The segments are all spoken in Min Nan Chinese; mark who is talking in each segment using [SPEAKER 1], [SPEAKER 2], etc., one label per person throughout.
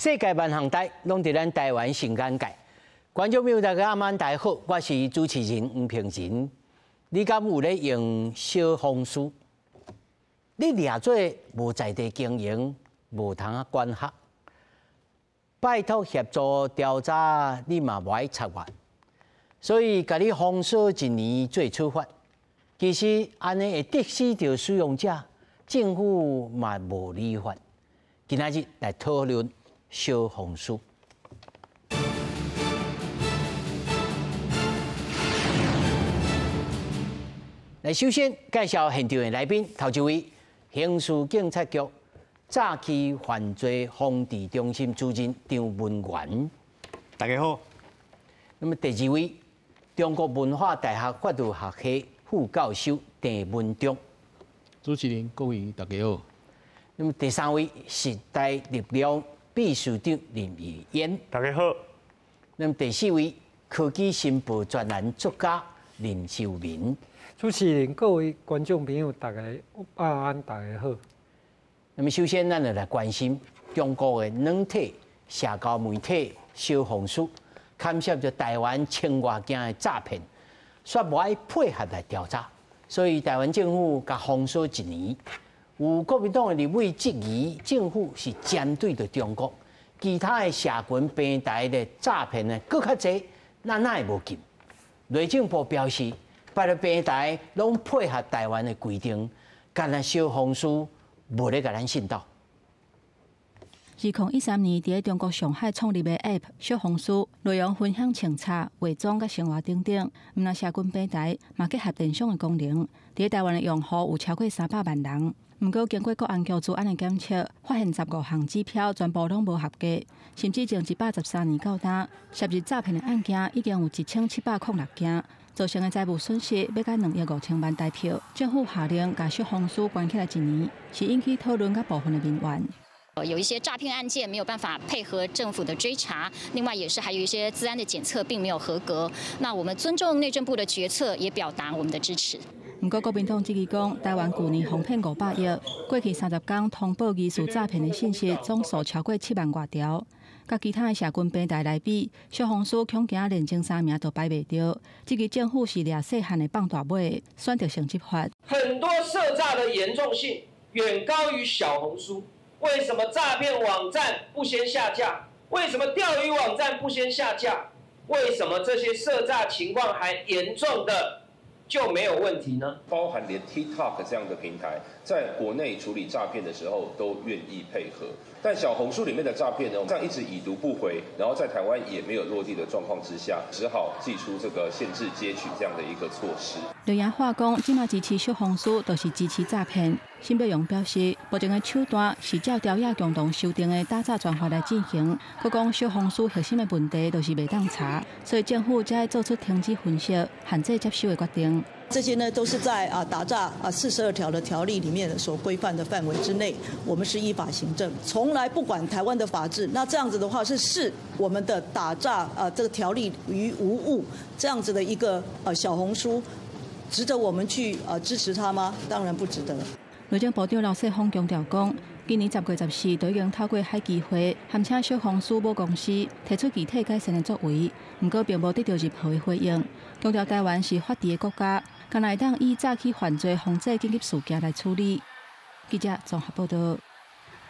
[SPEAKER 1] 世界萬項代攏佇咱台灣上簡介。觀眾朋友大家暗晚大家好，我是主持人黃平仁。你敢有咧用小紅書？你掠做無在地經營，無通啊管轄，拜託協助調查，你嘛無愛插話，所以共你封鎖一年做處罰。其實按呢會得死著使用者，政府嘛無理法。今仔日來討論小紅書。來，首先介紹現場的來賓，頭一位刑事警察局詐欺犯罪防治中心主任張文元，
[SPEAKER 2] 大家好。
[SPEAKER 1] 那麼第二位，中國文化大學法律學系副教授鄭文忠，
[SPEAKER 3] 主持人各位大家好。
[SPEAKER 1] 那麼第三位，時代力量秘書長林玉燕，
[SPEAKER 4] 大家好。
[SPEAKER 1] 那麼第四位，科技新報專欄作家林秀明，
[SPEAKER 5] 主持人各位觀眾朋友大家晚安，大家好。
[SPEAKER 1] 那麼首先，咱就來關心中國的軟體社交媒體小紅書，牽涉著台灣千外件的詐騙，煞無愛配合來調查，所以台灣政府共封鎖一年。有國民黨的立委質疑政府是針對著中國，其他的社群平台的詐騙呢，閣較濟，咱哪會無禁？內政部表示，別个平台攏配合台灣的規定，干焦小紅書無咧共咱信道。
[SPEAKER 6] 2013年，佇中國上海創立的 App 小紅書，內容分享穿插、化妝佮生活等等，毋但社群平台，嘛結合電商的功能。佇台灣的用戶有超過300萬人。毋過經過國安局資安的檢測，發現15項指標全部攏無合格，甚至從113年到今，涉入詐騙的案件已經有1706件，造成的財務損失欲到2億5千萬台票。政府下令共小紅書關起來一年，是引起討論佮部分的民怨。
[SPEAKER 7] 有一些詐騙案件沒有辦法配合政府的追查，另外也是還有一些資安的檢測並沒有合格。那我們尊重內政部的決策，也表達我們的支持。
[SPEAKER 6] 毋過國民黨質疑講，台灣舊年防騙500億，過去30工通報疑似詐騙的信息總數超過7萬外條。佮其他的社群平台來比，小紅書恐驚連前三名都排袂著。質疑政府是掠細漢的放大尾，選擇性執法。
[SPEAKER 8] 很多涉詐的嚴重性遠高於小紅書。為什麼詐騙網站不先下架？為什麼釣魚網站不先下架？為什麼這些涉詐情況還嚴重的就沒有問題呢？
[SPEAKER 9] 包含連 TikTok 這樣的平台，在國內處理詐騙的時候都願意配合，但小紅書裡面的詐騙呢，這樣一直已讀不回，然後在台灣也沒有落地的狀況之下，只好祭出這個限制接取這樣的一個措施。
[SPEAKER 6] 劉亞華講，這馬支持小紅書，就是支持詐騙。沈伯洋表示，目前的手段是照條約共同修訂的打詐專法來進行。閣講小紅書核心的問題就是袂當查，所以政府才會做出停止分析、限制接收的決定。
[SPEAKER 10] 這些呢都是在打詐42條的條例裡面所規範的範圍之內，我們是依法行政，從來不管台灣的法制。那這樣子的話，是視我們的打詐這個條例於無物，這樣子的一個小紅書，值得我們去支持它嗎？當然不值得。
[SPEAKER 6] 內政部長劉世鋒強調講，今年10月14就已經透過海基會，函請小紅書母公司提出具體改善的作為，毋過並無得到任何的回應。強調台灣是法治的國家，干焦會當以詐欺犯罪防制緊急事件來處理。記者綜合報道。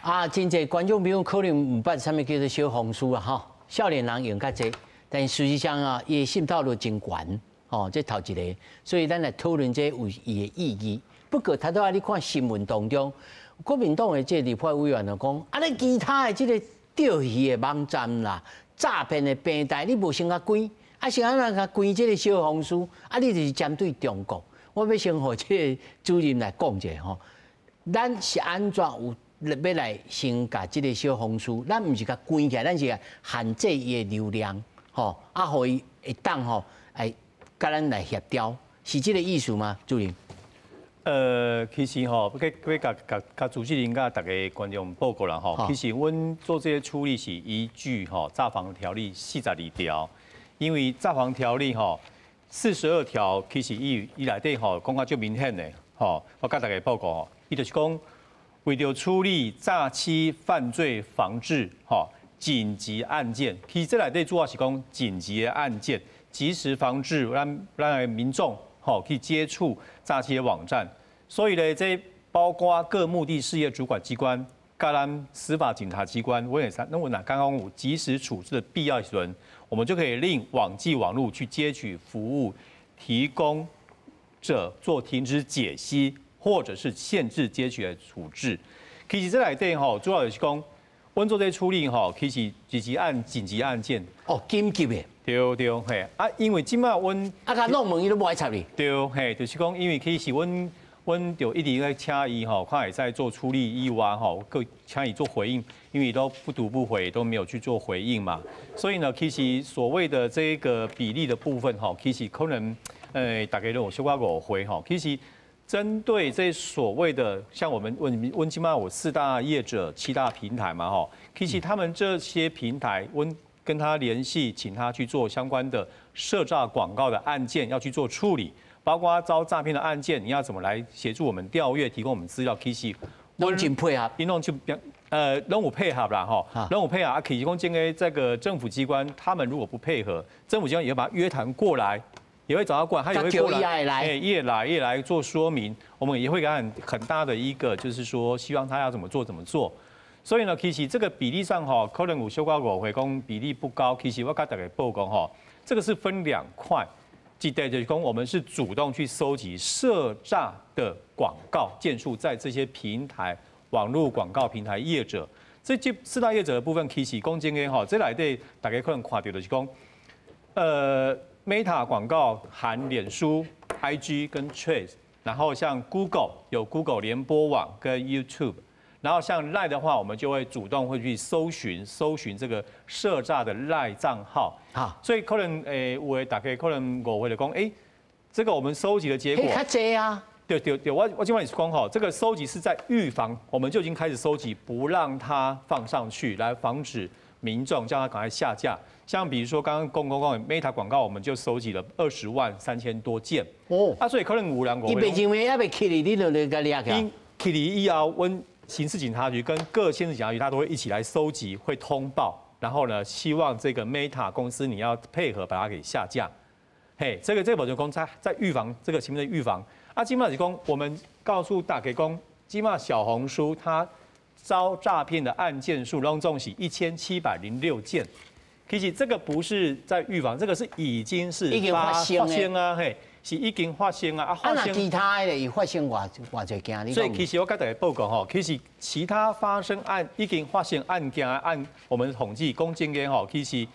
[SPEAKER 1] 啊，真濟觀眾朋友可能毋捌啥物叫做小紅書啊，吼，少年人用較濟，但事實上啊，伊的滲透率真懸，吼，這頭一個，所以咱來討論這有伊的意義。不過，頭拄仔你看新聞當中，國民黨的這立法委員就講，啊，你其他的這個釣魚的網站啦、詐騙的平台，你無先共關，啊，是按怎共關這個小紅書？啊，你就是針對中國。我欲先予這個主任來講一下吼，咱是按怎有欲來先共這個小紅書？咱毋是共關起來，咱是限制伊的流量，吼，啊，予伊會當吼來共咱來協調，是這個意思嗎？主任？
[SPEAKER 2] 其實吼，欲共共共主持人佮逐家觀眾報告啦吼。其實阮做這個處理是依據吼詐防條例42條，因為詐防條例吼四十二條其實伊伊內底吼講甲足明顯的吼，我共大家報告吼，伊就是講為著處理詐欺犯罪防治吼，緊急案件，其實這內底主要是講緊急的案件，及時防止讓民眾吼去接觸詐欺的網站。所以呢，這包括各目的事業主管機關、佮咱司法警察機關，我也是，那我若剛剛有及時處置的必要時，我們就可以令網際網路去接取服務提供者做停止解析，或者是限制接取的處置。其實這內底吼，主要就是講，阮做這處理吼，其實就是按緊急案件。
[SPEAKER 1] 哦，緊急的。
[SPEAKER 2] 對對嘿，啊，因為這擺阮
[SPEAKER 1] 啊，共弄問伊都無愛插你。
[SPEAKER 2] 對嘿，就是講，因為其實阮就一直咧請伊吼，看會使做處理以外吼，閣請伊做回應，因為都不讀不回，都沒有去做回應嘛。所以呢，其實所謂的這個比例的部分吼，其實可能大家都有小可誤會吼。其實針對這所謂的像我們阮阮這擺有四大業者、七大平台嘛吼，其實他們這些平台，阮跟他聯繫，請他去做相關的涉詐廣告的案件，要去做處理。包括遭詐騙的案件，你要怎麼來協助我們調閱、提供我們資料？其實
[SPEAKER 1] 攏真配合，𪜶
[SPEAKER 2] 攏就攏有配合啦，吼，攏有配合啊。其實講這個這個政府機關，他們如果不配合，政府機關也會把他約談過來，也會找他過來，他也會過來，哎，也來也來做說明。我們也會給他很大的一個，就是說希望他要怎麼做怎麼做。所以呢，其實這個比例上吼，可能有小可誤會講比例不高。其實我共大家報告吼，這個是分兩塊。記得就是講，我們是主動去收集涉詐的廣告件數，在這些平台、網絡廣告平台業者，這四大業者的部分，其實講真的吼，這內底大家可能看到就是講，Meta 廣告含臉書、IG 跟 Threads，然後像 Google 有 Google 聯播網跟 YouTube，然後像 LINE 的話，我們就會主動會去搜尋這個涉詐的 LINE 帳號。
[SPEAKER 1] 好，
[SPEAKER 2] 所以可能有的大家可能誤會就講，欸，這個我們收集的結果，
[SPEAKER 1] 較濟啊。
[SPEAKER 2] 對對對，我這擺是講吼，這個收集是在預防，我們就已經開始收集，不讓它放上去，來防止民眾叫他趕快下架。像比如說剛剛講講 Meta 廣告，我們就收集了20萬3千多件。
[SPEAKER 1] 哦，
[SPEAKER 2] 啊，所以可能有人
[SPEAKER 1] 伊袂認為猶未起哩，你就來共掠起來。
[SPEAKER 2] 起哩以後，阮刑事警察局跟各縣市警察局，他都會一起來收集，會通報，然後呢，希望這個 Meta 公司你要配合把它給下架。嘿，這個就講在預防這個前面的預防。啊，這擺是講，我們告訴大家講，這擺小紅書它遭詐騙的案件數，攏總是1706件。其實這個不是在預防，這個是已經是
[SPEAKER 1] 發
[SPEAKER 2] 生啊，嘿，是已經發生啊。
[SPEAKER 1] 啊，那其他的會發生偌偌濟件？
[SPEAKER 2] 所以其實我共大家報告吼，其實其他發生案已經發生案件按我們統計講真的吼，其實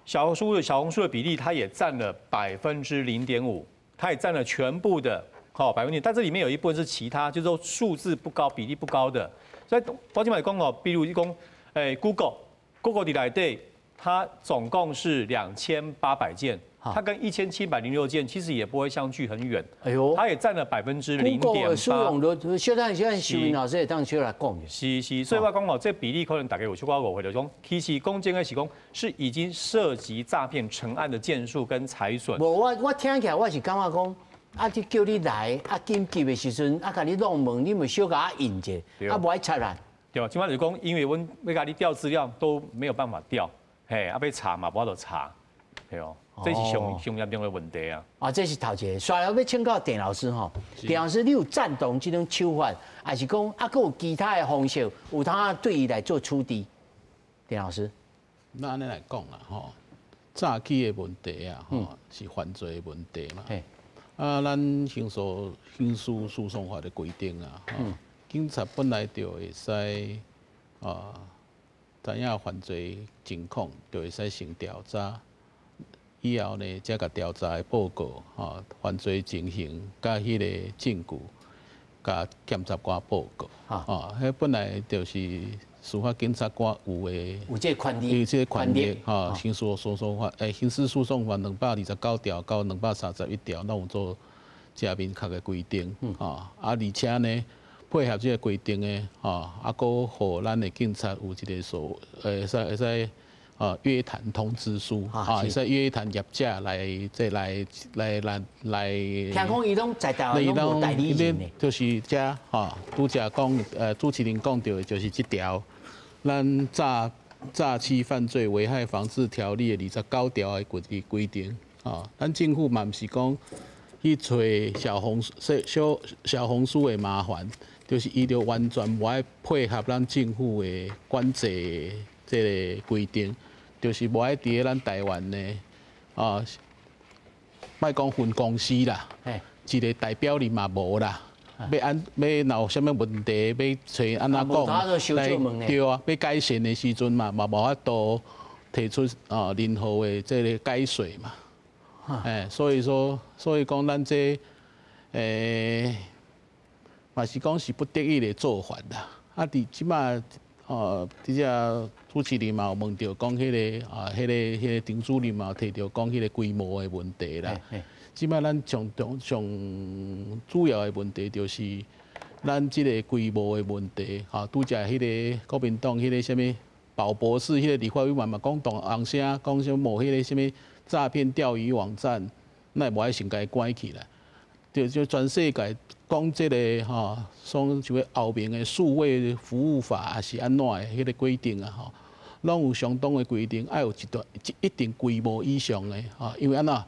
[SPEAKER 2] 小紅書的比例，它也佔了0.5%，它也佔了全部的吼百分點。但這裡面有一部分是其他，就是說數字不高、比例不高的。所以我這擺講哦，比如講，Google，Google 佇內底。它總共是2800件，它跟1706件其實也不會相距很遠。
[SPEAKER 1] 哎呦，
[SPEAKER 2] 它也佔了0.8%。
[SPEAKER 1] 小等小等，秀雲老師會當小來講。
[SPEAKER 2] 是是，所以我講哦，這比例可能大家有小可誤會，就講其實講真的是講是已經涉及詐騙成案的件數跟財損。
[SPEAKER 1] 無，我聽起來我是感覺講，啊，就叫你來，啊，緊急的時陣，啊，共你弄問，你咪小共我應者，啊，無愛插啦。
[SPEAKER 2] 對吧？這擺就講，因為阮欲共你調資料都沒有辦法調。嘿，啊，欲查嘛，無法度查，對哦，這是上上嚴重的問題啊。
[SPEAKER 1] 啊，這是頭一個。煞來欲請教鄭老師吼，鄭老師，你有贊同這種手法，還是講啊，閣有其他的方式，有通對伊來做處置？鄭老師，
[SPEAKER 3] 咱按呢來講啦，吼，詐欺的問題啊，吼，是犯罪的問題嘛。啊，咱刑事訴訟法的規定啊，警察本來就會使啊，知影犯罪情況，就會使先調查，以後呢，才共調查的報告，吼，犯罪情形佮彼個證據，共檢察官報告。哦，彼本來就是司法警察官有的，
[SPEAKER 1] 有這個權利，
[SPEAKER 3] 有這個權力，吼，刑事訴訟法，刑事訴訟法229條到231條，攏有做遮明確的規定，吼，啊，而且呢，配合這個規定的，吼，啊，閣予咱的警察有一個所，會使，約談通知書，啊，會使約談業者來，這來來來來。
[SPEAKER 1] 聽講伊攏在台灣攏無代理人的。
[SPEAKER 3] 就是遮，吼，拄才講，主持人講著的就是這條，咱詐诈欺犯罪危害防治条例的29条的规定，吼，咱政府嘛毋是讲去揣小红书的麻烦，就是伊就完全无爱配合咱政府的管制这个规定，就是无爱伫咧咱台湾的啊，莫讲分公司啦，一个代表人嘛无啦。欲按欲若有啥物问题，欲揣按怎讲来对啊，欲改善的时阵嘛，嘛无法度提出啊任何的这个解说嘛。哎，所以说，所以讲咱这嘛是讲是不得已的做法啦。啊，伫这马哦，伫遮主持人嘛有问著讲彼个啊，彼个陈主任嘛有提著讲彼个规模的问题啦。这马咱上上上主要的问题就是咱这个规模的问题，吼，拄才彼个国民党彼个啥物鲍博士，彼个立法委员嘛讲大红声，讲啥无彼个啥物诈骗钓鱼网站，那无爱先共伊关起来。就全世界讲这个吼，所谓欧盟的数位服务法抑是按怎的彼个规定啊，吼，拢有相当的规定，爱有一段一定规模以上的，吼，因为按怎？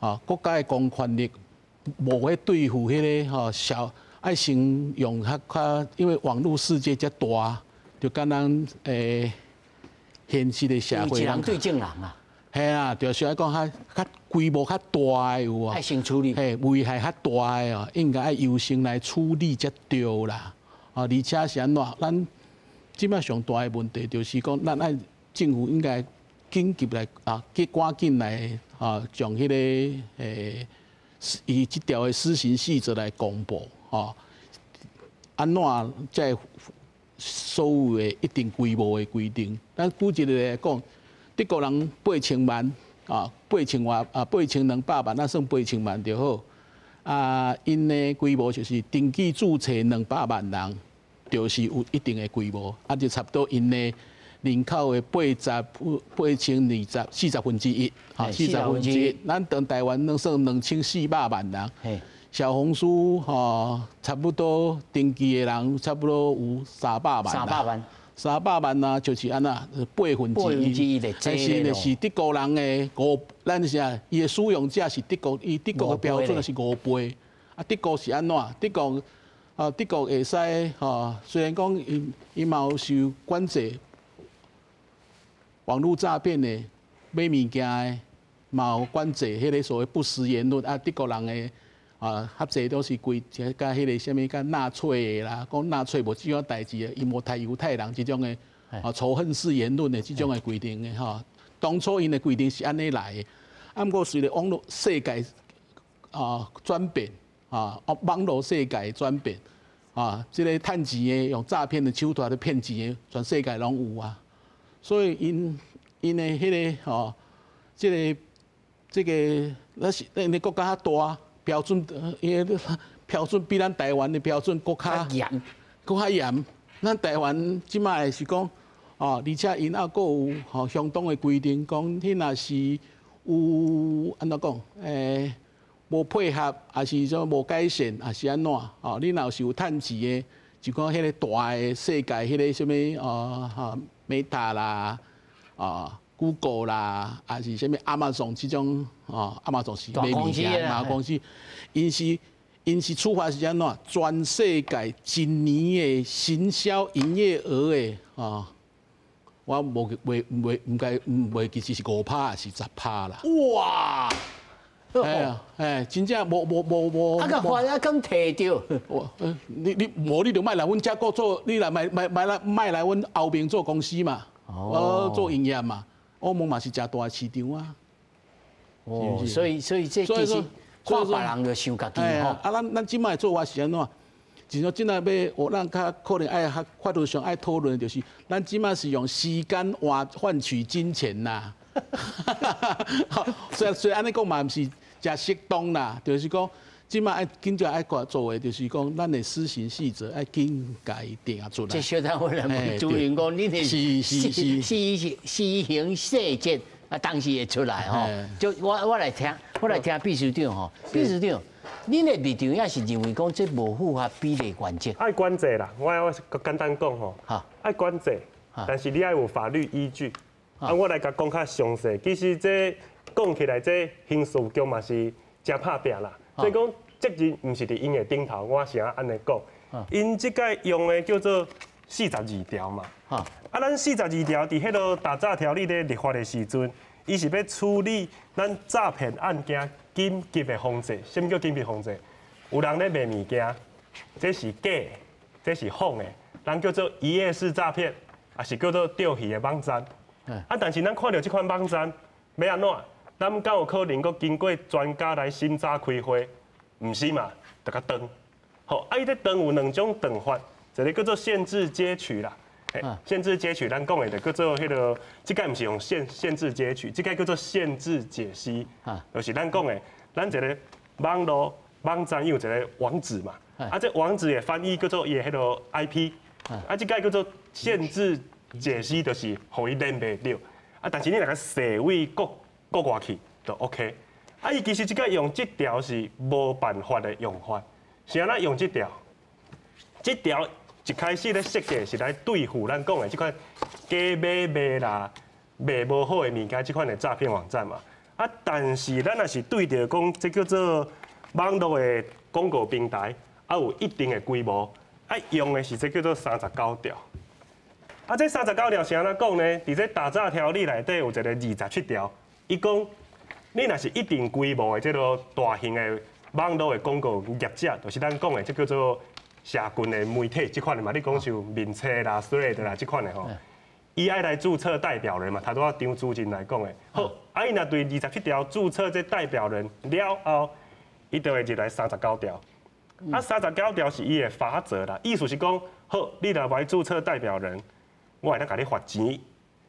[SPEAKER 3] 啊，国家的公权力无去对付彼个吼小，爱先用较较，因为网路世界遮大，就敢若现实的社会。
[SPEAKER 1] 一人对众人啊。
[SPEAKER 3] 嘿啊，就是爱讲较较规模较大的有啊。
[SPEAKER 1] 爱先处理。
[SPEAKER 3] 嘿，危害较大的哦，应该爱优先来处理才对啦。啊，而且是按怎？咱这马上大的问题就是讲，咱爱政府应该紧急来啊，去赶紧来啊，将彼个伊这条的施行细则来公布，吼，按怎才会所有的一定规模的规定？咱举一个来讲，德国人八千万啊，八千外啊，8200万，咱算八千万就好。啊，𪜶的规模就是登记注册两百万人，就是有一定的规模，啊，就差不多𪜶的人口的八十八千二十四十分之一，哈，四十分之一。咱等台湾拢算2400万人，小红书吼，差不多登记的人差不多有三百万。
[SPEAKER 1] 三百万。
[SPEAKER 3] 三百万啊，就是按怎八分之一。但是呢，是德国人的五，咱是啥？伊的使用者是德国，伊德国的标准是五倍。啊，德国是按怎？德国啊，德国会使吼，虽然讲伊伊嘛有受管制。网路诈骗的买物件的，嘛有管制彼个所谓不实言论啊，德国人的啊，较济都是规共彼个啥物共纳粹的啦，讲纳粹无这种代志的，伊无杀犹太人这种的啊仇恨式言论的这种的规定的吼。当初𪜶的规定是按呢来的，啊，毋过随著网路世界啊转变啊，网路世界转变啊，这个趁钱的用诈骗的手段咧骗钱的，全世界拢有啊。所以𪜶𪜶的彼个吼，这个，那是𪜶的国家较大，标准，伊个标准比咱台湾的标准阁较
[SPEAKER 1] 严，
[SPEAKER 3] 阁较严。咱台湾这马是讲，哦，而且𪜶犹阁有吼相当的规定，讲你若是有按怎讲，无配合，抑是说无改善，抑是按怎，哦，你若是有趁钱的，就讲彼个大的世界，彼个啥物哦，哈。Meta 啦，啊，Google 啦，抑是啥物 Amazon 这种，哦，Amazon 是买物件，大公司，𪜶是处罚是按怎？全世界一年的行销营业额的，啊，我无袂袂毋该毋袂记是5趴抑是10趴啦。
[SPEAKER 1] 哇！
[SPEAKER 3] 哎呀，哎，真正无无无无。
[SPEAKER 1] 啊，共罚啊，敢提著？
[SPEAKER 3] 我，你无你就莫来阮遮阁做，你来莫莫莫来莫来阮欧盟做公司嘛，哦，做营业嘛，欧盟嘛是诚大的市场啊。
[SPEAKER 1] 哦，所以这其实看别人就想家己吼。
[SPEAKER 3] 啊，咱这马做法是按怎？就说这马欲，我咱较可能爱较法律上爱讨论，就是咱这马是用时间换换取金钱呐。虽然虽然按呢讲嘛，毋是诚适当啦，就是讲，这马爱紧就爱做的，就是讲，咱的施行细则爱紧共伊定出来。
[SPEAKER 1] 这小等我来问主任讲，你的施行细则啊，当时会出来吼。就我来听秘书长吼，秘书长，恁的立场也是认为讲这无符合比例原则。
[SPEAKER 4] 爱管制啦，我简单讲吼，爱管制。但是你愛有法律依據。啊，我來共講較詳細。其實這講起來，這刑事局嘛是誠拍拚啦。所以講責任毋是佇𪜶的頂頭，我是按呢講。𪜶這擺用的叫做四十二條嘛。啊，咱四十二條佇彼个打詐條例咧立法的時陣，伊是欲處理咱詐騙案件緊急的方式。啥物叫緊急方式？有人咧賣物件，這是假的，這是謊的，咱叫做一頁式詐騙，抑是叫做釣魚的網站。啊！但是咱看著這款網站，欲按怎？咱敢有可能閣經過專家來審查開會？毋是嘛？就共斷。好，啊，伊這斷有兩種斷法，一个叫做限制接取啦。限制接取，咱講的就叫做彼个，這擺毋是用限制接取，這擺叫做限制解析。就是咱講的，咱一个網路網站有一个網址嘛。啊，這網址的翻譯叫做伊的彼个 IP。啊，這擺叫做限制解析，就是予伊連袂著。啊，但是你若共踅位國國外去，就 OK。啊，伊其實這擺用這條是無辦法的用法，是按怎用這條？這條一開始咧設計是來對付咱講的這款假買賣啦、賣無好的物件這款的詐騙網站嘛。啊，但是咱若是對著講，這叫做網路的廣告平台，啊有一定的規模，啊用的是這叫做三十九條。啊，這三十九條是按怎講呢？佇這打詐條例內底有一个二十七條，伊講你若是一定規模的這个大型的網路的廣告業者，就是咱講的這叫做社群的媒體這款的嘛，你講像面冊啦、Threads 啦這款的吼，伊愛來註冊代表人嘛，頭拄仔張主任來講的。好，啊伊若對二十七條註冊這代表人了後，伊就會入來三十九條。啊，三十九條是伊的罰則啦，意思是講，好，你若無愛註冊代表人，我會當共你罰錢。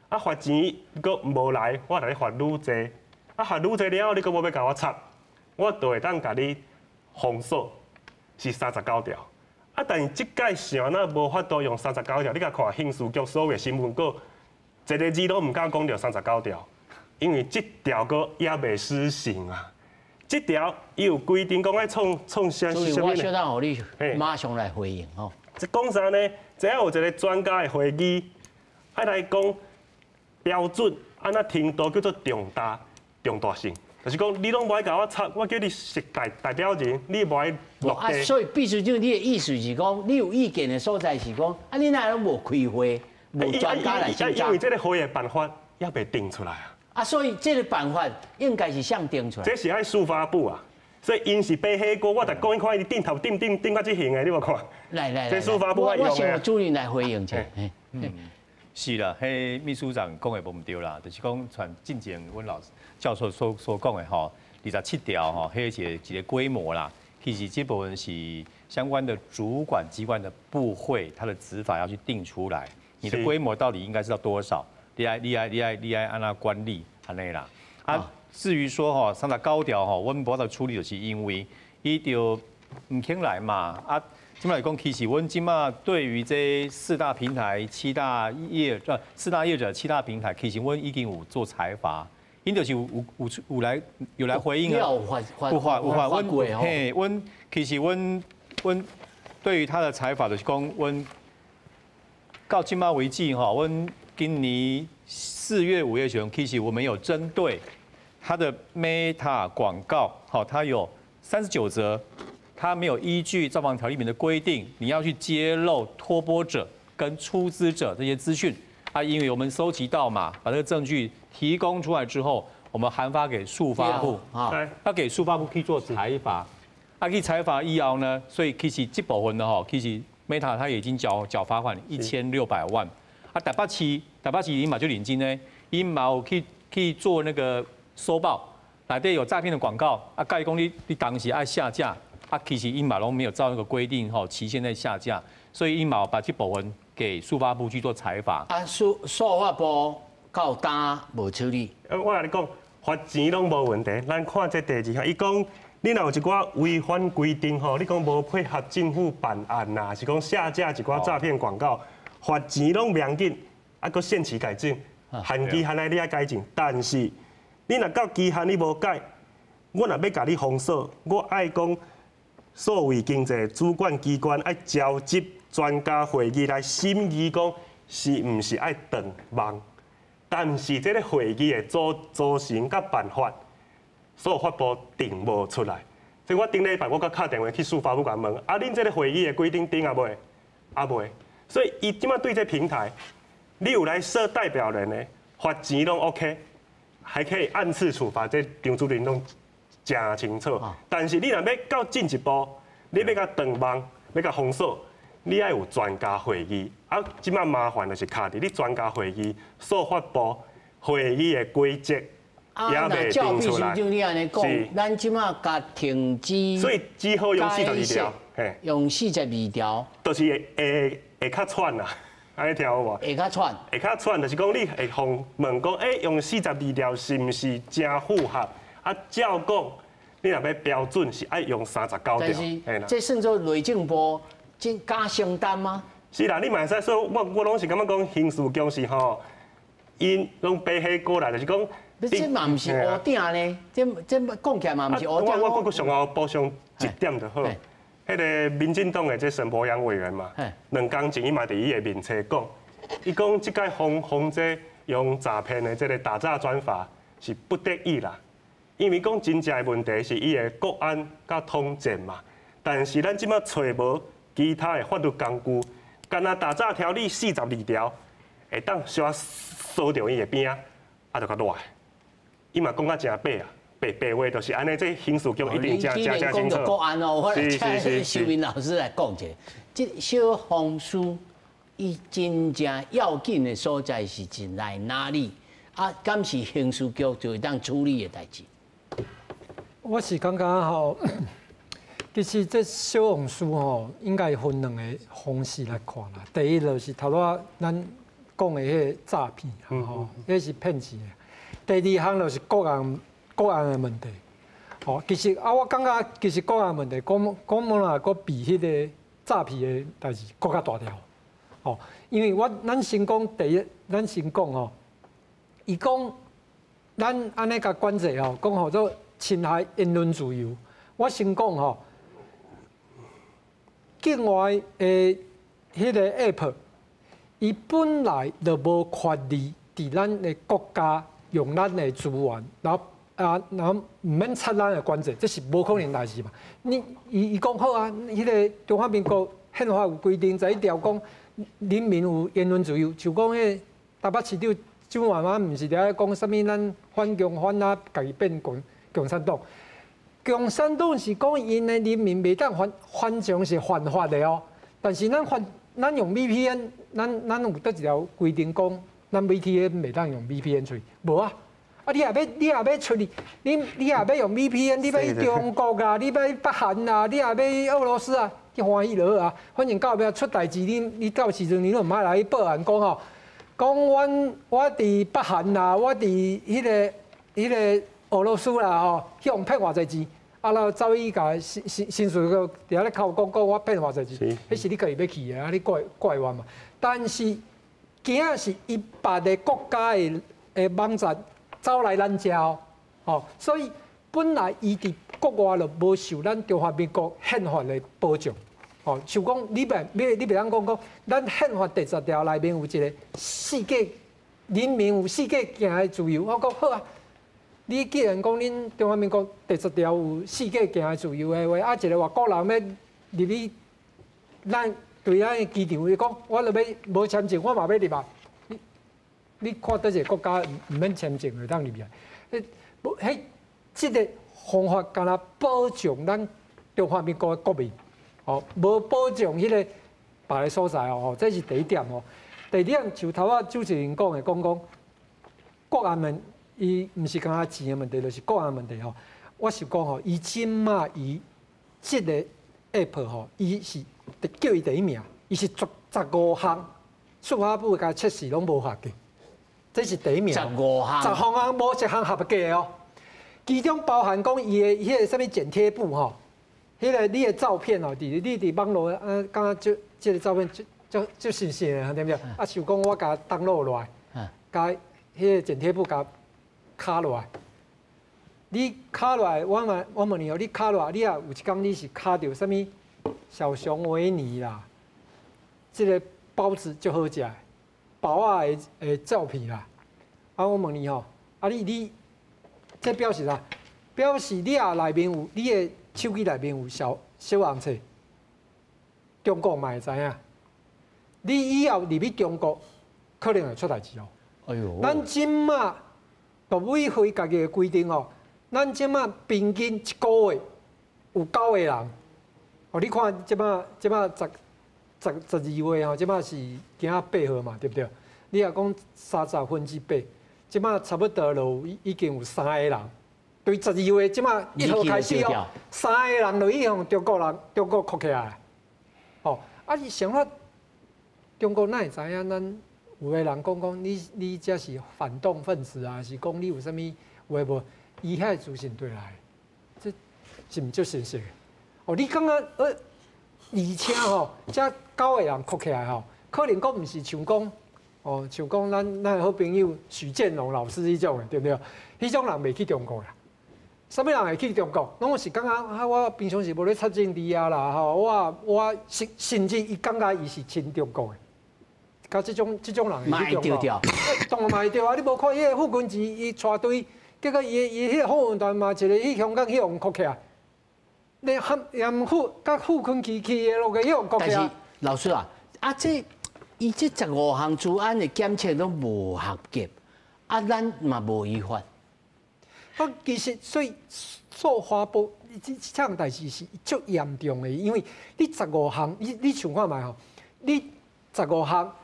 [SPEAKER 4] 啊，罰錢閣無來，我來你罰愈濟。啊，罰愈濟了後，你閣無欲共我插，我就會當共你封鎖，是三十九條。啊，但是這擺是按怎無法度用三十九條？你共看刑事局所有的新聞稿，一个字攏毋敢講著三十九條，因為這條閣猶未施行啊。這條伊有規定講愛創創啥？
[SPEAKER 1] 所以我小等予你馬上來回應吼。
[SPEAKER 4] 這講啥呢？這有一个專家的會議，愛來講標準，按怎程度叫做重大、重大性。就是講，你攏無愛共我插，我叫你設代表人，你無愛落地。
[SPEAKER 1] 啊，所以秘書長，你的意思是講，你有意見的所在是講，啊，你哪攏無開會，無專家來審查？
[SPEAKER 4] 因為這个會的辦法猶未定出來啊。
[SPEAKER 1] 啊，所以這个辦法應該是誰定出來？
[SPEAKER 4] 這是愛司法部啊，所以𪜶是背黑鍋，我就講伊看伊頂頭頂頂頂到這型的，你無看？
[SPEAKER 1] 來來來，
[SPEAKER 4] 這司法部愛用的。
[SPEAKER 1] 我先予主任來回應一下。
[SPEAKER 2] 嗯，是啦，彼秘書長講的無毋對啦，就是講像進前阮老教授所講的吼，二十七條吼，彼是一个規模啦。其實這部分是相關的主管機關的部會，它的執法要去定出來，你的規模到底應該是到多少？你愛你愛你愛你愛按怎管理按呢啦。啊，至於說吼，三十九條吼，阮無法度處理，就是因為伊就毋肯來嘛。啊，這擺來講，其實阮這擺對於這四大平台、七大業四大業者、七大平台，其實阮已經有做裁罰，𪜶就是有來回應啊。
[SPEAKER 1] 有罰
[SPEAKER 2] 有罰有罰，阮嘿，阮其實阮阮對於他的裁罰就是講，阮到這擺為止吼，阮今年4月5月時陣，其實我們有針對他的 Meta 廣告，好，它有39則，它沒有依據詐防條例裡面的規定，你要去揭露托缽者跟出資者這些資訊啊，因為我們收集到嘛，把這個證據提供出來之後，我們函發給數發部啊，要給數發部去做裁罰，啊，去裁罰以後呢，所以其實這部分的吼，其實 Meta 它已經繳罰款1600萬。啊，台北市𪜶嘛就認真呢，𪜶嘛有去做那個搜報，內底有詐騙的廣告，啊，共伊講你當時愛下架，啊，其實𪜶嘛攏沒有照那個規定吼，期限內下架，所以𪜶嘛把這部分給數發部去做裁罰。
[SPEAKER 1] 啊，數發部到今無處理。
[SPEAKER 4] 我共你講，罰錢攏無問題，咱看這第二項，伊講你若有一寡違反規定吼，你講無配合政府辦案啦，是講下架一寡詐騙廣告。罰錢攏袂要緊，啊，閣限期改正，限期限內你愛改正。但是你若到期限你無改，我若欲共你封鎖，我愛講數位經濟主管機關愛召集專家會議來審議，講是毋是愛斷網？但是這个會議的組成佮辦法，司法部定無出來。所以我頂禮拜我閣敲電話去司法部共問，啊，恁這个會議的規定定抑未？猶未。所以伊這擺對這平台，你有來設代表人的，罰錢攏 OK，還可以按次處罰，這張主任攏誠清楚。但是你若欲閣進一步，你欲共斷網，欲共封鎖，你愛有專家會議。啊，這擺麻煩就是卡佇你專家會議，司法部會議的規則也未定出來。
[SPEAKER 1] 照秘書長你按呢講，咱這擺共停止，
[SPEAKER 4] 所以只好用四十二條，
[SPEAKER 1] 用42條，
[SPEAKER 4] 就是會較喘啦。按呢聽有無？
[SPEAKER 1] 會較喘，
[SPEAKER 4] 會較喘，就是講你會予問講，用四十二條是毋是誠符合？啊，照講，你若欲標準是愛用39條。
[SPEAKER 1] 但是這算做內政部這加承擔嗎？
[SPEAKER 4] 是啦，你嘛會使說，我攏是感覺講刑事局是吼，𪜶攏爬起過來，就是講。
[SPEAKER 1] 這嘛毋是烏頂呢？這講起來嘛毋是烏頂。
[SPEAKER 4] 我閣上後補充一點就好。彼个民進黨的這沈伯洋委員嘛，2工前伊嘛佇伊的面冊講，伊講這擺封這用詐騙的這个打詐專法是不得已啦，因為講真正的問題是伊的國安佮統戰嘛，但是咱這擺揣無其他的法律工具，干焦打詐條例42條會當小可鎖著伊的邊仔，啊就較賴。伊嘛講甲誠白啊。白白話就是按呢，這刑事局一定誠誠誠清楚。
[SPEAKER 1] 國安哦，我來請秀敏老師來講一下。這小紅書，伊真正要緊的所在是佇哪裡？啊，敢是刑事局就會當處理的代誌？
[SPEAKER 5] 我是感覺吼，其實這小紅書吼，應該分兩個方式來看啦。第一就是頭拄咱講的彼个詐騙，吼，彼是騙錢的。第二項就是國安。國安的問題，吼，其實啊，我感覺其實國安問題，講講無啦，閣比彼個詐騙的代誌閣較大條，吼，因為咱先講第一，咱先講吼，伊講咱按呢共管制吼，講號做侵害言論自由。我先講吼，境外的彼个 app，伊本來就無權利佇咱的國家用咱的資源，然後。啊，然後毋免採咱的管制，這是無可能代誌嘛。你伊伊講好啊，彼个中華民國憲法有規定，十一條講人民有言論自由，就講彼个台北市長蔣萬安毋是佇遐講啥物咱反共反啊，家己變共產黨。共產黨是講𪜶的人民袂當反共是犯法的哦。但是咱反咱用 VPN，咱有佗一條規定講，咱 VPN 袂當用 VPN 出去，無啊。啊！你若欲出去，你若欲用 VPN，你欲去中國啊，你欲去北韓啊，你若欲去俄羅斯啊，你歡喜就好啊。反正到尾出代誌，你到時陣你攏毋愛來去報案講吼，講我佇北韓啦，我佇彼个俄羅斯啦吼，去予騙偌濟錢，啊，然後走去共刑事局佇遐咧哭講講我騙偌濟錢，彼是你家己欲去的啊，你怪怪我嘛。但是驚是伊別个國家的網站。走來咱遮哦，吼，所以本來伊佇國外就無受咱中華民國憲法的保障，吼，像講你袂當講講，咱憲法第10條內面有一個世界人民有四界行的自由，我講好啊，你既然講恁中華民國第十條有四界行的自由的話，啊，一个外國人欲入去，咱對咱的機場伊講，我著欲無簽證，我嘛欲入來。你看佗一个國家毋免簽證會當入來？彼無彼這个方法干焦保障咱中華民國的國民，哦，無保障彼个別个所在哦，吼，這是第一點哦。第二點就頭仔主持人講的，講講國安問，伊毋是干焦錢的問題，就是國安問題吼。我是講吼，伊這馬伊這个 app 吼，伊是叫伊第一名，伊是15項，司法部共測試攏無合格。這是第一名，15
[SPEAKER 1] 項，10
[SPEAKER 5] 項無一項合格的哦。其中包含講伊的彼个啥物剪貼簿吼，彼个你的照片哦，佇你佇網路啊，感覺這這个照片足足足新鮮的，對毋對？啊，想講我共 download 落來，共彼个剪貼簿共敲落來。你敲落來，我問你哦，你敲落來，你若有一工你是敲著啥物小熊維尼啦，這个包子足好食的。包仔的照片啦。啊，我問你吼，啊你這表示啥？表示你也內面有你的手機內面有小小紅冊，中國嘛會知影。你以後入去中國，可能會出代誌哦。
[SPEAKER 1] 哎喲！
[SPEAKER 5] 咱這馬陸委會家己的規定哦，咱這馬平均一個月有九個人。哦，你看這馬12月吼，這馬是今仔8號嘛，對不對？你若講8/30，這馬差不多就已經有三個人。對12月這馬1號開始哦，三個人就已經中國人中國銬起來。哦，啊，伊想法中國哪會知影？咱有的人講你這是反動分子啊，是講你有啥物有無？伊遐資訊對來，這是毋足現實的？哦，你感覺而且吼，這九個人銬起來吼，可能閣毋是像講，哦，像講咱的好朋友許建龍老師彼種的，對不對？彼種人袂去中國啦。啥物人會去中國？攏是感覺啊，我平常時無咧插政治啊啦，吼，我甚至伊感覺伊是親中國的，佮這種人會去中國。當然嘛會對啊！你無看彼個傅崑萁伊帶隊，結果伊彼個訪問團嘛一个去香港去予銬起來。你含連傅佮傅崑萁去的落去予銬起來。
[SPEAKER 1] 但是老師啊，啊這伊這15項資安的檢測攏無合格，啊咱嘛無依法。
[SPEAKER 5] 啊，其實所以做華報這項代誌是足嚴重的，因為你15項，你想看覓吼？你15項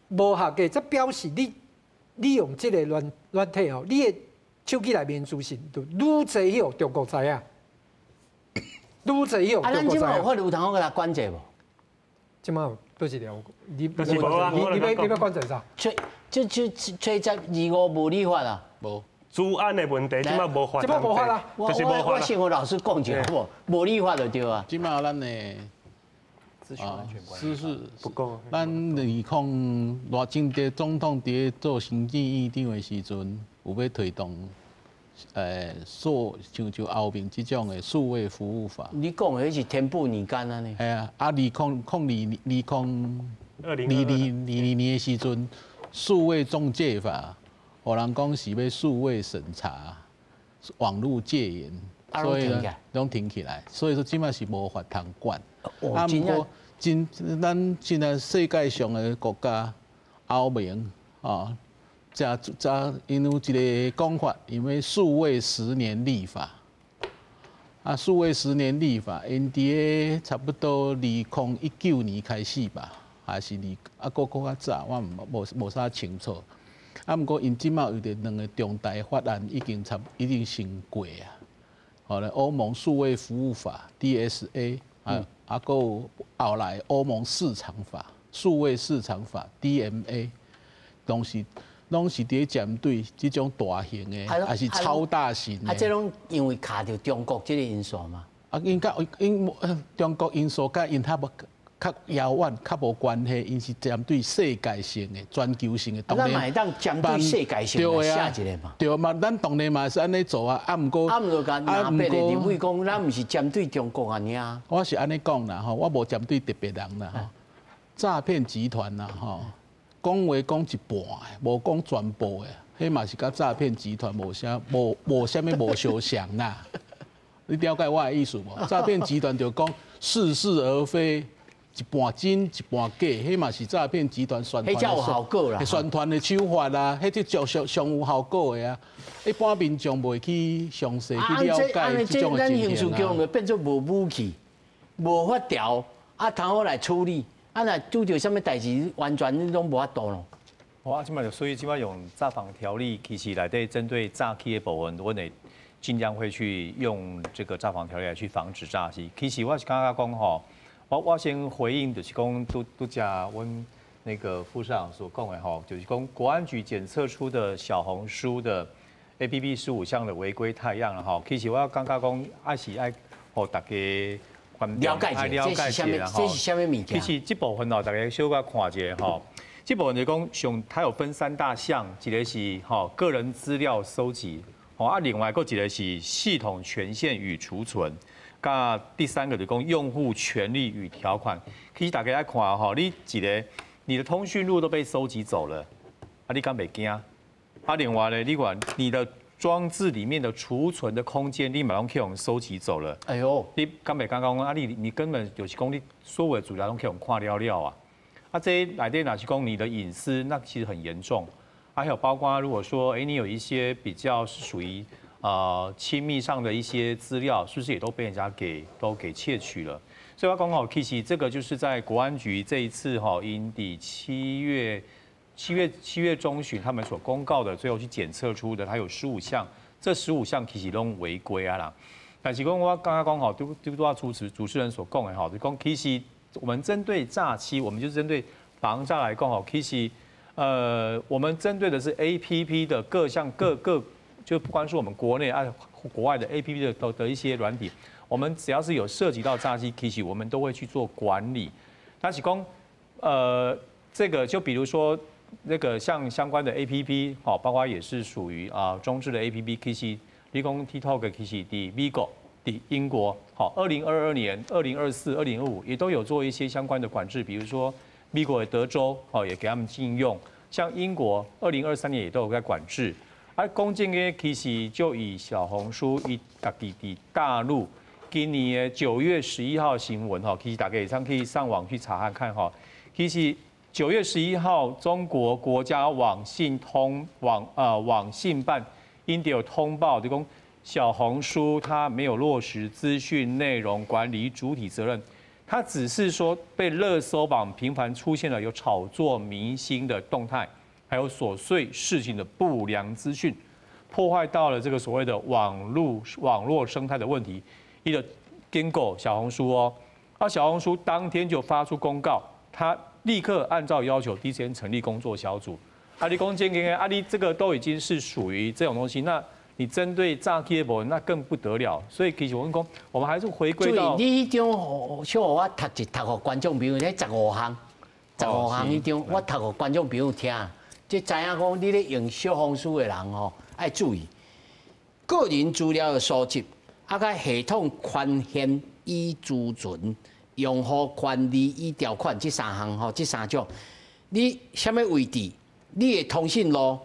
[SPEAKER 5] 無合格，這表示你用這個軟體吼，你的手機內面資訊就愈濟予中國知影，愈濟予中國知影。
[SPEAKER 1] 啊，咱這馬有法律有通好共伊管制無？
[SPEAKER 5] 這馬有佗一條？你欲管制啥？
[SPEAKER 1] 吹這這吹12/5無立法啊？
[SPEAKER 3] 無。
[SPEAKER 4] 資安的問題，這馬無法，
[SPEAKER 5] 這馬無法啦，
[SPEAKER 4] 就是無法。
[SPEAKER 1] 我先予老師講一下好無？無立法就對啊。
[SPEAKER 3] 這馬咱的
[SPEAKER 4] 資訊不夠。
[SPEAKER 3] 咱20賴清德總統佇咧做行政院長的時陣，有欲推動，像就後面這種的數位服務法。
[SPEAKER 1] 你講的彼是填補年間按呢？
[SPEAKER 3] 係啊，啊2022年的時陣，數位中介法。予人講是欲數位審查、網路戒嚴，所以呢，攏停起來。所以說，這馬是無法通管。啊，毋過真，咱現在世界上的國家，歐盟啊，才𪜶有一个講法，因為數位10年立法。啊，數位10年立法，𪜶佇咧差不多2019年開始吧，還是二啊，閣較早，我無啥清楚。啊，毋過𪜶這馬有著兩个重大法案已經成過啊。好咧，歐盟數位服務法 DSA 啊，啊，閣有後來歐盟市場法、數位市場法 DMA，攏是佇咧針對這種大型的，還是超大型的。
[SPEAKER 1] 啊，這攏因為卡著中國這个因素嘛？
[SPEAKER 3] 啊，𪜶佮𪜶中國因素佮𪜶較無。較遙遠、較無關係，𪜶是針對世界性的、全球性的。
[SPEAKER 1] 咱嘛會當針對世界性來寫一个嘛？
[SPEAKER 3] 對嘛，咱當然嘛是按呢做啊，啊毋過，
[SPEAKER 1] 啊毋過，共那邊的立委講，咱毋是針對中國按呢啊。
[SPEAKER 3] 我是按呢講啦吼，我無針對特別人啦吼。詐騙集團啦吼，講話講一半的，無講全部的，彼嘛是佮詐騙集團無啥無無啥物無相像啦。你了解我的意思無？詐騙集團就講似是而非。一半真一半假，彼嘛是詐騙集團宣傳的，宣傳的手法啦，彼這上上有效果的啊。一般民眾袂去詳細去了解這種的情
[SPEAKER 1] 形啊。咱刑事局咪變做無武器、無法條，啊，通好來處理，啊，若拄著啥物代誌，完全你攏無法度咯。
[SPEAKER 2] 我這馬就所以這馬用詐防條例，其實內底針對詐欺的部分，阮會盡量會去用這個詐防條例來去防止詐欺。其實我是感覺講吼。我先回應，就是講拄拄才阮那個副市長所講的吼，就是講國安局檢測出的小紅書的 APP 15項的違規態樣吼。其實我感覺講，還是愛予大家
[SPEAKER 1] 了解一下，這是啥物？這是啥物物件？
[SPEAKER 2] 其實這部分哦，大家小可看一下吼。這部分就講上，它有分三大項，一个是吼個人資料收集，吼啊，另外閣一个是系統權限與儲存。佮第三个就講用戶權利與條款，其實大家愛看吼，你一个你的通讯录都被收集走了，啊，你敢袂惊？啊，另外呢，你管你的装置里面的储存的空间，你嘛攏去予收集走了。哎呦，你敢袂感觉讲啊？你根本就是讲你所有的资料攏去予看了了啊！啊，這內底若是講你的隱私，那其實很嚴重。還有包括如果說，哎，你有一些比較是屬於親密上的一些資料，是不是也都被人家給都給竊取了？所以我講吼，其實這個就是在國安局這一次哈，𪜶佇7月中旬他們所公告的，最後去檢測出的，它有十五項，這十五項其實攏違規啊啦。但是講我剛剛講吼，拄仔主持人所講的吼，就講其實我們針對詐欺，我們就針對防詐來講吼，其實我們針對的是 APP 的各項各各，就不管是我們國內啊國外的 APP 的一些軟體，我們只要是有涉及到詐欺，其實我們都會去做管理。但是講這個就比如說那個像相關的 APP，好，包括也是屬於啊中置的 APP，其實你講 TikTok 其實佇美國、佇英國，好，2022年、2024、2025也都有做一些相關的管制，比如說美國的德州，哦，也給他們禁用，像英國2023年也都有在管制。而講這個其實就以小紅書伊家己佇大陸今年的9月11號新聞哈，其實大家會可以上網去查看看哈。其實9月11號，中國國家網信通網網信辦𪜶就有通報，就講小紅書它沒有落實資訊內容管理主體責任，它只是說被熱搜榜頻繁出現了有炒作明星的動態，還有瑣碎事情的不良資訊，破壞到了這個所謂的網絡生態的問題。伊就警告小紅書哦，啊小紅書當天就發出公告，他立刻按照要求第一時間成立工作小組。啊，你講這個，啊你這個都已經是屬於這種東西，那你針對詐欺的部分，那更不得了。所以其實我們講，我們還是回歸到。
[SPEAKER 1] 你彼張小我讀一讀予觀眾朋友，那十五項，十五項彼張我讀予觀眾朋友聽，這知影講你咧用小紅書的人吼，愛注意個人資料的收集，啊，佮系統權限與儲存、用戶權利與條款這三項吼，這三種，你啥物位置？你的通訊錄，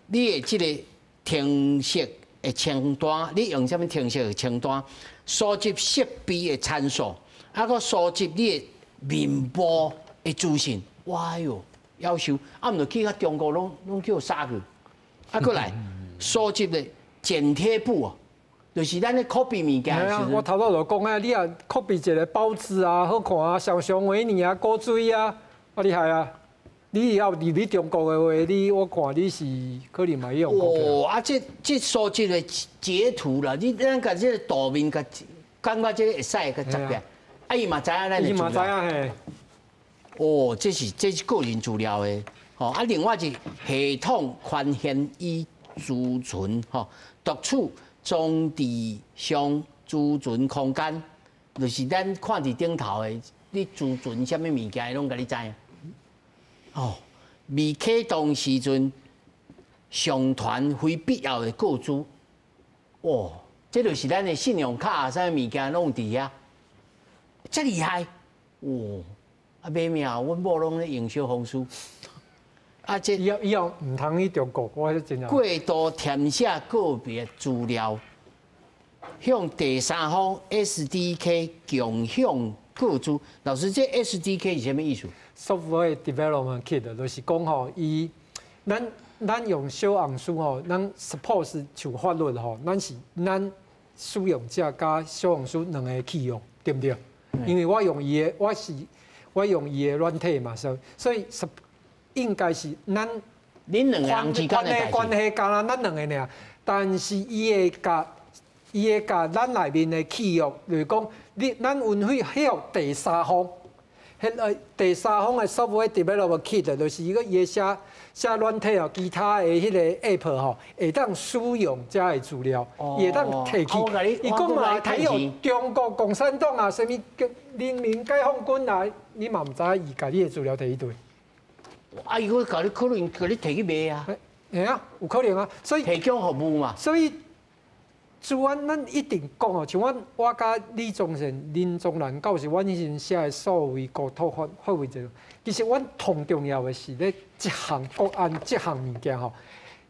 [SPEAKER 1] 你的這個程式的清單，你用啥物程式的清單？收集設備的參數，啊，閣收集你的面部的資訊。哇喲，夭壽，啊，毋著去到中國攏叫殺去，啊，閣來收集的剪貼簿哦，就是咱咧 copy 物件。
[SPEAKER 5] 啊，我頭拄就講啊，你若 copy 一個包子啊，好看啊，雙雙維尼啊，古錐啊，啊厲害啊！你以後佇你中國的話，你我看你是可能嘛用。
[SPEAKER 1] 哦，啊，這收集的截圖啦，你咱共這個圖面共感覺這個會使共執起來，啊，伊嘛知影咱的。
[SPEAKER 5] 伊嘛知影嘿。
[SPEAKER 1] 哦，這是個人資料的，吼啊，另外是系統權限與儲存，吼，讀取裝置上儲存空間，就是咱看佇頂頭的，你儲存啥物物件，伊攏共你知影。哦，未啟動時陣上傳非必要的個資，哦，這就是咱的信用卡啊，啥物物件攏佇遐，遮厲害，哦，啊欲命，阮某攏咧用小紅書，啊這
[SPEAKER 5] 以後毋通去中國，我真正
[SPEAKER 1] 過度填寫個別資料，向第三方 SDK 共享個資。老師，這 SDK 是啥物意思？
[SPEAKER 5] Software Development Kit 就是講吼，伊咱用小紅書吼，咱 suppose 像法律吼，咱是咱使用者佮小紅書兩个契約，對毋對？因為我用伊的，我用伊的軟體嘛，所以應該是咱
[SPEAKER 1] 恁兩個人之間的
[SPEAKER 5] 關係，敢若咱兩个爾，但是伊會共咱內面的契約，就是講你咱允許向第三方。彼個第三方的 software development kit 就是伊個伊寫寫軟體哦，其他的彼個 app 吼，會當使用遮的資料，會當提去。伊講嘛，提予中國共產黨啊，啥物人民解放軍啊，你嘛毋知伊共你的資料提去佗。
[SPEAKER 1] 啊，伊閣共你可能共你提去賣啊？
[SPEAKER 5] 會啊，有可能啊。所以
[SPEAKER 1] 提供服務嘛。
[SPEAKER 5] 所以资源咱一定讲哦，像阮我佮李宗盛、林宗南教授，阮彼时阵写的数位国土法法规制度，其实阮同重要的是咧这项国安这项物件吼。